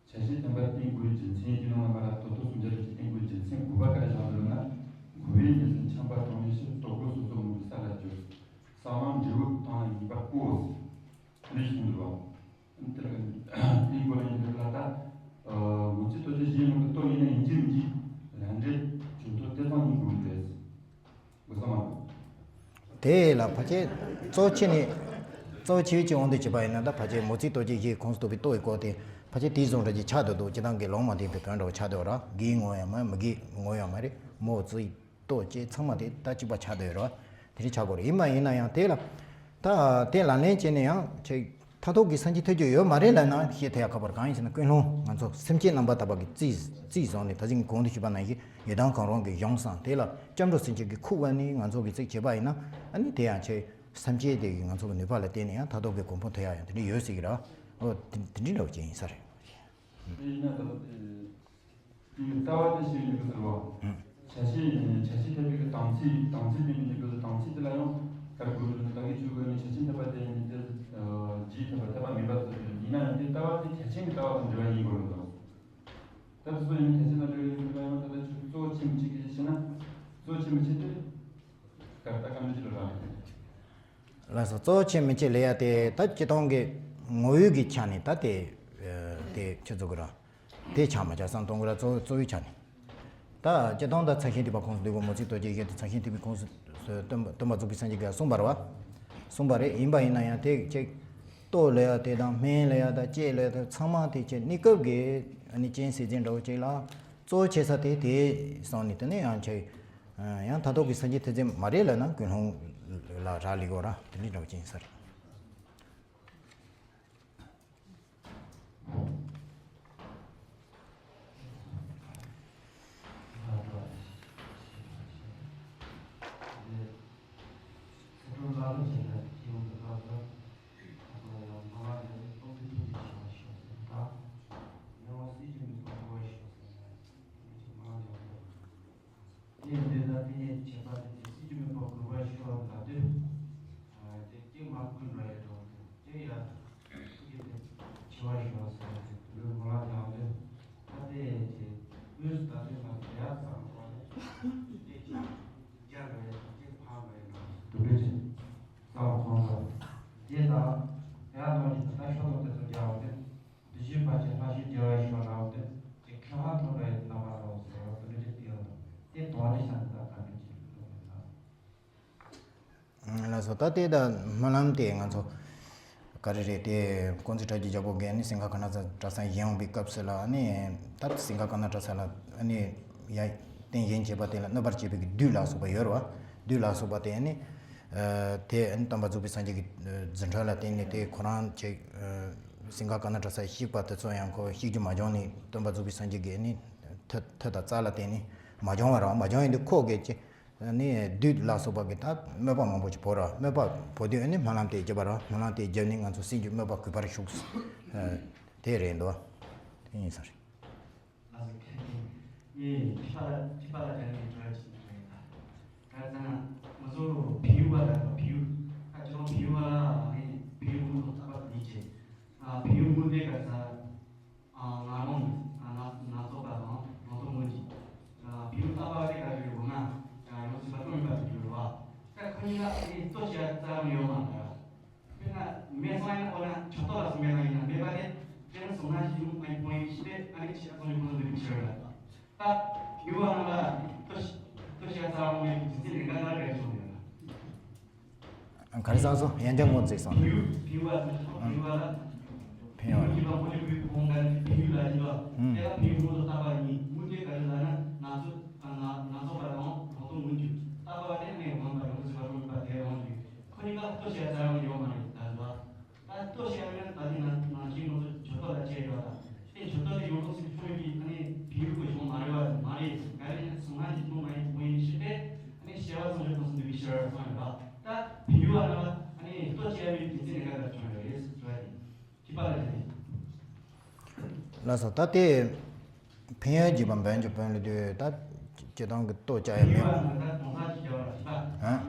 ཆ་ཤས་བསྟན་པ་བསྟན་དགོས་རྒྱུ་མཚན་གྱི་ནང་ལ་མ་ར་ཏོ་ཏོ་སུམ་བརྒྱ་རེ་ཅིག་བསྟན་དགོས་རྒྱུ་མཚན་དགོས་པ་ག་རེ་བཞག་འདུག་ན། འཁོར་བའི་ཉེས་ཟིན་ཆམ་པ་གྲོང་ཡི་ཕྱིར་ལྟོ་གོས་སོ་སོ་མོ་གི་ས་ལ་གྱུར། གསང་ལམ་འབྲས་བུ་དང་ཡིན་པ་ཀོ། འདི་གསུངས་འདུག་བ། དེ་ལ་དེའི་སྐོར་ལ་ཡིན་པ་ལ་ད། མུ་ཚིག་ཏོ་ཅི་ཞེས་ནང་གི་ཏོ་ཡིན་ན་ཡིན་གྱི་མིན་གྱི་ལན་འདྲེ་ཇུ་ཏོ་དེ་ཙང་ཡིན་དགོས་རེད། དེ་ལ་ཕལ་ཆེར་གཙོ་ཆེ་ནས་གཙོ་ཆེ་བའི་ཆེ་འོང་དུ་བྱེད་པ་ཡིན་ན་ད་ཕལ་ཆེར་མོ་རྩིས་ལྟོ་ཆེ་ཞེས་ཁོངས་སུ་གཏོགས་པའི་ལྟོ་ཡི་སྐོར་དེ་ ཕལ་ཆེར་དེའི་བཟོ་འདྲ་ཅིག་ཆགས་བསྡད་འདུག་སྤྱིར་བཏང་གི་ལུང་མ་བསྟན་པའི་དོན་འདྲ་བོ་ཆགས་བསྡད་ཡོད་རེད། དགེ་བའི་ངོ་ཡང་མ་མི་དགེ་བའི་ངོ་ཡང་མ་རེད། མོ་ཙི་ཏོ་ཅེ་ཚང་མ་དེ་ད་གཅིག་པ་ཆགས་བསྡད་ཡོད་རེད། དེ་འདྲ་ཆགས་དགོས་རེད། ཡིན་པ་ཡིན་ན་ཡང་དེ་ལ་ད་དེ་ལག་ལེན་བྱས་ནས་ཡང་ཆེ་མཐར་ཐུག་གི་སངས་རྒྱས་ཐོབ་རྒྱུ་ཡོད་མ་རེད་ལབ་ན་བཤད་ཐུབ་ཡ་ཁག་པོ་རེད། གང་ཡིན་ཟེར་ན་ཀུན་སློང་ང་ཚོ་སེམས་བསྐྱེད་རྣམ་པར་དག་པ་གི་རྩིས་རྩིས་བཟུང་ནས་ད་གིན་གོང་དུ་ཞུས་པ་ནང་བཞིན་ཡི་དམ་གང་རུང་གི་གཞུང་བསྲངས། དེ་ལ་སྐྱབས་འགྲོ་སེམས་བསྐྱེད་ཀྱི་ཁུག་དབར་ནས་ང་ཚོ་གི་རྩིས་བྱས་པ་ཡིན་ན་ཨ་ནི་དེ་ཡང་ཆེ་སེམས་བསྐྱེད་དེ་གི་ང་ཚོ་གི་ནུས་པ་ལ་བརྟེན་ནས་ཡང་མཐར་ཐུག་གི་གོ་འཕང་ཐོབ་ཡ་ཡང་དེ་འདྲ་ཡོད་སྲིད་ཀྱི་རེད། འོ་དེ་དེ་འདྲའི་འདྲ་བོ་ཅིག་ཡིན་ས་རེད། དེ་ཡིན་ན་ད་ལྟ་དེ་ལྟ་བ་དེ་ཤེས་ཡོན་གྱི་ཟེར་བ། ཨང་། བྱ་བྱེད་བྱ་བྱེད་ཐེག་པའི་གི་དམ་ཚིག་དམ་ཚིག་དེ་ཡིན་གྱི་དམ་ཚིག་དེ་ལ་ཡང་ག་རེ་དགོས་རེད། ད་གིན་ཆུ་དགོས་ནས་བྱ་བྱེད་ཐེག་པ་དེ་ཡིན་དེ་རྗེས་ཐེག་པ་ཐེག་པ་དམིགས་པ་ཟེར་གྱི་ཡིན་ན་ཡང་དེ་ལྟ་བ་དེ་ཁྱད་ཆོས་ཀྱི་ལྟ་བ་དང་འབྲེལ་བ་ཡིན་དགོས་རེད་དོ། ད་དེ་ཚོ་ཡིན་ཁྱད་ཆོས་དང་འབྲེལ་བ་ཡིན་ན་ཡང་ད་ལྟ་ཆུ་གཙོ་བོ་ཆེ་མི་ཆེ་གི་ཞེ་ན་གཙོ་བོ་ཆེ་མི་ཆེ་དེ་ག་རེ་ད་ག་འདྲ་ཅིག་ལ་རག་ལས། ལགས་སོ། གཙོ་བོ་ཆེ་མི་ཆེ་ལབ་ཡ་དེ་ད་སྤྱིར་བཏང་གི་ངོ་བོའི་གི་ཆ་ནས་ད་དེ་དེ་ཆུ་ཚོད་གི་ར་དེ་ཆགས་མ་ཆགས་བསམ་གཏོང་གི་ར། གཙོ་གཙོ་བོའི་ཆ་ནས་ད་སྤྱིར་བཏང་ད་མཚན་ཉིད་ཐེག་པའི་ཁོངས་སུ་འདུས་པའི་མོ་ཙི་ཏོ་ཅེ་ཡི་དེ་མཚན་ཉིད་ཐེག་པའི་ཁོངས་སུ་སྟོན་པ་སྟོན་པ་རྫོགས་པའི་སངས་རྒྱས་ཀྱིས་གསུངས་པ་རེད་བ། གསུངས་པ་རེད། ཡིན་པ་ཡིན་ན་ཡང་དེ་ཅིག་ལྟོ་ལབ་ཡ་དེ་དང་སྨན་ལབ་ཡ་དང་ལྕེ་ལབ་ཡ་དང་ཚང་མ་དེ་ཅིག་གནས་སྐབས་ཀྱི་ཨ་ནི་རྐྱེན་སེལ་རྫས་འདྲ་བོ་ཅིག་ལ་གཙོ་བོ་ཆེ་ས་དེ་དེ་སོང་ནས་དེ་ནས་ཡང་ཅིག་ཡང་མཐར་ཐུག་གི་སངས་རྒྱས་ཐེག་ཆེན་མ་རེད་ལབ་ན་ཀུན་སློང་ལ་རག་ལས་ཀྱི་ཡོད་ར། དེ་འདྲའི་འདྲ་བོ་ཅིག་ཡིན་ས་རེད། དེ་འདི་ལ་དེ་ནས་བྱེད་པ་དེ་དེ་སྲིད་ཀྱི་མེད་པར་གུས་པར་ཞུ་བ་ལ་དུས། དེ་སྐྱེ་མ་ཀུན་ལ་ཡོད་དོ། དེ་ཡ་སུ་གི་དེ་ཆེ་བ་ཞུ་བ་ཟེར་བ་དེ་དུས་མོ་ལ་ཡང་དུས། ད་དེ་དེ་དངོས་སུ་ད་དུས་ང་ཚོ་ཡ་ཚང་བ་ནས་དེ་ཅི་རྒྱ་ལ་ཡ་དེ་ཕ་མ་ཡ་ན་དུ་འདྲེ་ཅི་ས་བ་ཁོང་ཚོ་དེ་དང་ཡ་ནོ་ཅི་ད་ཤོ་ལོ་དེ་ཚོ་རྒྱ་བ་དེ། དེ་བཞིན་ཕལ་ཆེར་ལྷ་ཞིག་རྒྱལ་བ་ཞིག་ལ་འོ་དེ་ཅིག་ཁྱད་པར་མཐོང་བའི་རྣམ་པ་ལ་འོ་ཟེར་བ་དེ་འདྲ་ཅིག་སྟེ་ཡོད། དེ་དོན་ནི་བྱ་འདི་དག་ག་འདྲ་ཅིག་ལོ་མེད་ལ། ལགས་སོ། ད་ལྟའི་ད་སྨོན་ལམ་དེ་ང་ཚོ་ག་རེ་རེད་དེ་ཀུན་གཟིགས་གྲགས་ཀྱི་རྒྱལ་པོ་གིས་ནི་སིང་ག་ཀ་ན་ཏ་གྲྭ་ཚང་བཞེངས་པའི་སྐབས་སུ་ལ་ནི་ད་སིང་ག་ཀ་ན་ཏ་གྲྭ་ཚང་ལ་ནི་ཡ་རྟེན་བཞེངས་བྱས་པ་དེ་ལ་གནོད་པར་བྱེད་པའི་བདུད་ལ་སོགས་པ་ཡོད་རེད་བ། བདུད་ལ་སོགས་པ་དེ་ནི་དེ་སྟོན་པ་རྫོགས་པའི་སངས་རྒྱས་ཀྱི་རྫུ་འཕྲུལ་ལ་བརྟེན་ནས་དེ་ཁོ་རང་ཅིག་སིང་ག་ཀ་ན་ཏ་གྲྭ་ས་བཤིག་པ་དེ་ཚོ་ཡང་ཁོ་བཤིག་རྒྱུ་མ་བྱུང་ནས་སྟོན་པ་རྫོགས་པའི་སངས་རྒྱས་ཀྱི་ནི་མཐུ་མཐུ་དང་རྩལ་ལ་བརྟེན་ནས་མ་བྱུང་བ་རེད་བ། མ་བྱུང་ཡིན་དུས་ཁོ་གིས་ཅིག་ནི་བདུད་ལ་སོགས་པ་གིས་ད་དམོད་པ་མང་པོ་ཅིག་བོར་རེད་བ། དམོད་པ་བོར་དུས་ནི་སྨོན་ལམ་དེ་བརྒྱབ་པ་རེད་བ། སྨོན་ལམ་དེ་བརྒྱབ་ནས་ང་ཚོ་སྲིད་རྒྱུ་དམོད་པ་གུས་པར་ཞུགས་དེ་རེད་འདུག་བ། དེ་ཡིན་ས་རེད། ལགས་སོ། ཁྱེད་ཀྱིས་ངས་ཁྱི་པ་ལ་ཁྱི་པ་ལ་དྲན་ནས་བྲོས་ཅིག་རེད་ད། ག་རེ་ཟེར་ན་ང་ཚོ་བེའུ་བ་ལ་བེའུ་ད་ཁྱོད་རང་བེའུ་བ་ལ་ངས་བེའུ་མུ་ཏོ་ལྟ་བ་ཡིན་ཅེས། བེའུ་མུ་དེ་ག་རེ་ཟེར། ང་རང་ང་ང་ཚོ་པ་དང་ང་ཚོ་མུ་ཅིག་བེའུ་ལྟ་བ་དེ་ག་རེ་རེད་འོ་ན་ཡང་ཡོང་སྲིད་པ་ཁོ་མིན་པ་དེ་རེད་བ། ད་ཁོ་གཉིས་ལ་ངས་ལྟོ་བཤད་རྩ་རང་ཡོད་མ་རེད། དཔེར་ན་མེ་སང་ཡང་ཨོ་ན་ཆོ་ཏོ་ལ་སོང་མེད་ན་ཡིན་ན་མེད་པ་དེ་དཔེར་ན་སོང་ན་ཞིག་ཡོང་ཨ་ནི་ཕོ་ཡིན་ཞིག་དེ་ཨ་ནི་ཆེ་ཨ་ཁོང་ཡོང་ཁོང་འདི་ཕྱིར་ལ་ད་ཡུ་བ་ན་ལ་ཏོ་ཤ་ཏོ་ཤ་ཚ་བ་མེད་ཀྱི་ཟིན་ལས་འགའ་ལ་རེ་ཆོ་མེད་ལ། ག་རེ་བསམ་སོང་ཡན་ཆད་ངོ་བརྩིས་སོང་། ཕིའུ་ཕིའུ་བ་ཕིའུ་བ་ལ་ཕིའུ་ཡིན་པ་ཁོ་ལས་བུའི་ཕོང་ག་ནི་ཕིའུ་ལ་ཡིན་པ་དེ་ལ་ཕིའུ་མོ་ལ་ལྟ་བ་ཡིན་མུ་དེ་ག་རེ་ལ་ན་ང་ཚོ་ང་ཚོ་པ་དང་གོང་ཐོག་མུ་ཁྱུ་ལྟ་བ་དེ་ནས་ངོ་མ་ཡོང་ཚུལ་བ་རུང་ཡིན་པ་དེ་རང་ཡིན། ཁོ་གཉིས་ཀ་ལྟོ་བཤད་ཚར་བ་ཡོད་མ་རེད་ད་ཟེར་བ། ད་ལྟོ་བཤད་ན་ད་ནི་ང་ང་ཚོའི་ང་ཚོ་ཇོ་ཏོ་ལ་བཅད་ཡོད་ད། དེ་ཇོ་ཏོ་དེ་ཡོང་ཐོག་སི་ཁོ་གཉིས་ཀྱི་ཨ་ནི་བེའུ་གོ་ཡོང་མ་རེད་བ་མ་རེད་ག་རེ་ཡིན་སོང་ན་ཡིན་ཐོག་མ་ཡིན་ཐོག་ཡིན་ཞེས་ཏེ་ཨ་ནི་བཤད་བ་སོང་ཇོ་ཏོ་སི་འདུག་གི་ཤར་སོང་ཡོད་ད། ད་བེའུ་བ་ན་ཨ་ནི་ལྟོ་བཤད་པའི་རྒྱུ་མཚན་ནི་ག་རེ་བྱུང་ཡོད་རེད་ཟེར་བ་དེ། ལགས་སོ། ད་དེ་ཕན་ཡོན་གྱི་བ་འབོན་གྱི་བོན་ལ་དུས་ད་སྤྱི་བཏང་གི་ལྟོ་བཅའ་ཡ་མེད། ཧ།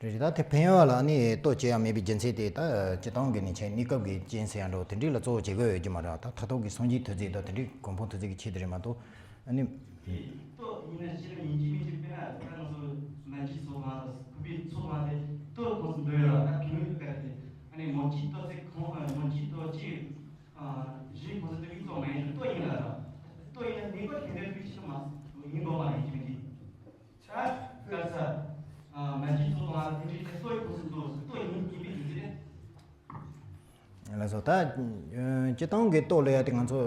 རེད་རེད། ད་དེ་ཕན་ཡོན་ལ་ནི་ལྟོ་བཅའ་ཡ་མེད་པའི་རྒྱུ་མཚན་དེ་ད་སྤྱི་བཏང་གི་ནི་ཆེ་གནས་སྐབས་ཀྱི་རྐྱེན་ཟེར་ཡ་འགྲོ་དེ་འདྲས་ལ་གཙོ་བོ་བྱེད་དགོས་ཡོད་ཀྱི་མ་རེད། ད་མཐར་ཐུག་གི་སངས་རྒྱས་ཐོབ་རྩིས་ད་དེ་འདྲས་གོ་འཕང་ཐོབ་རྩིས་ཀྱི་ཆེད་དུ་རེད་མ་གཏོགས། ཨ་ནི། ལྟོ་ཡིན་ན་ཤི་ན་ཡིན་གཅིག་མིན་གཅིག་དཔེར་ན་ད་ང་ཚོ་མན་ཇུའི་ཚོགས་མ་དང་ཁུ་པིའི་ཚོགས་མ་དེ་ལྟོ་ཁོངས་སུ་འདུ་ཡོད་ལ་ད་ཕན་ཡོན་ག་རེ་དེ་ཨ་ནི་མོ་ཅིའི་ལྟོ་ཚེ་ཁོང་མོ་ཅིའི་ལྟོ་ཅིག་གཞན་ཁོངས་སུ་འདུ་བའི་ཚོགས་མ་ཡིན་ལྟོ་ཡིན་ལ་ད་ལྟོ་ཡིན་ན་ནི་ཁོ་དེ་འདྲའི་ལུས་ཤི་མ་ཡིན་དགོས་མ་ཡིན་གཅིག་མིན་གཅིག་ད་ག་ས་མན་ཇུའི་ཚོགས་མ་དེ་ ད་སྤྱིར་བཏང་གི་ལྟོ་ལབ་ཡ་དེ་ང་ཚོ་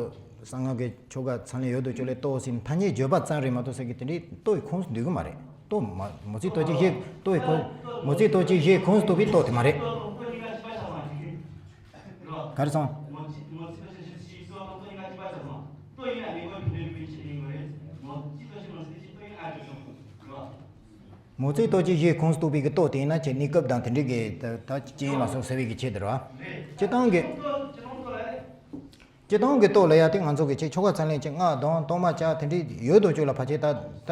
གསང་སྔགས་ཀྱི་ཆོ་ག་ཚང་ལ་ཡོད་དོ་ཅོག་ལ་ལྟོ་ཟེར་ཐ་སྙད་བརྗོད་པ་ཙམ་རེད་མ་གཏོགས་ཟེར་གི་དེ་འདྲའི་ལྟོ་ཡི་ཁོངས་སུ་འདུས་གི་མ་རེད། ལྟོ་མ་མོ་རྩིས་ལྟོ་ཅིག་བཞེས་ལྟོ་ཡི་ཁོངས་མོ་རྩིས་ལྟོ་ཅིག་བཞེས་ཁོངས་སུ་གཏོགས་པའི་ལྟོ་དེ་མ་རེད། ག་རེ་སོང་། མོ་རྩིས་ལྟོ་ཅིག་བཞེས་ཁོངས་སུ་གཏོགས་པའི་གི་ལྟོ་དེ་ཡིན་ན་ཁྱེད་གནས་སྐབས་དང་དེ་འདྲའི་གི་ད་ད་རྐྱེན་ལ་སོགས་ཟེར་བའི་གི་ཆེད་དུ་རེད་བ། སྤྱིར་བཏང་གི་སྤྱིར་བཏང་གི་ལྟོ་ལབ་ཡ་དེ་ང་ཚོ་གི་ཆེ་ཆོ་ག་ཚང་ལེན་ཆེ་སྔགས་གདོན་གཏོར་མ་བྱ་དེ་འདྲའི་ཡོད་དོ་ཅོག་ལ་ཕལ་ཆེར་ད་ད་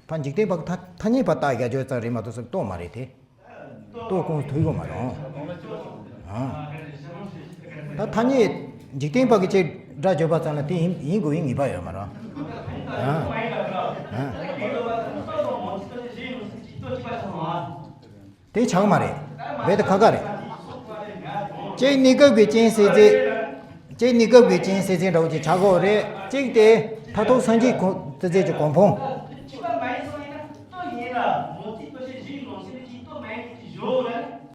ཕ་འཇིག་རྟེན་པ་ཐ་ཐ་སྙད་པ་བཏགས་བཞག་ཅོག་ཙམ་རེད་མ་གཏོགས་ཟེར་ལྟོ་མ་རེད་དེ། ལྟོ་ཁོངས་ཐུག་ཡོད་མ་རེད། ཨང་། ད་ཐ་སྙད་འཇིག་རྟེན་པ་གི་ཆེ་སྒྲ་བརྗོད་པ་ཙམ་ལ་དེ་ཡིན་ཡིན་དགོས་ཡིན་ངེས་པ་ཡོད་མ་རེད། ཨང་། ཨང་། དེ་ཆགས་མ་རེད། རྦད་དེ་ཁག་ཁག་རེད། གཅིག་གནས་སྐབས་ཀྱི་རྐྱེན་སེལ་རྫས། གཅིག་གནས་སྐབས་ཀྱི་རྐྱེན་སེལ་རྫས་འདྲ་བོ་ཅིག་ཆགས་ཀྱི་ཡོད་རེད། གཅིག་དེ་མཐར་ཐུག་སངས་རྒྱས་ཁོ་ཐུགས་རྗེ་ཀྱི་གོ་འཕང་།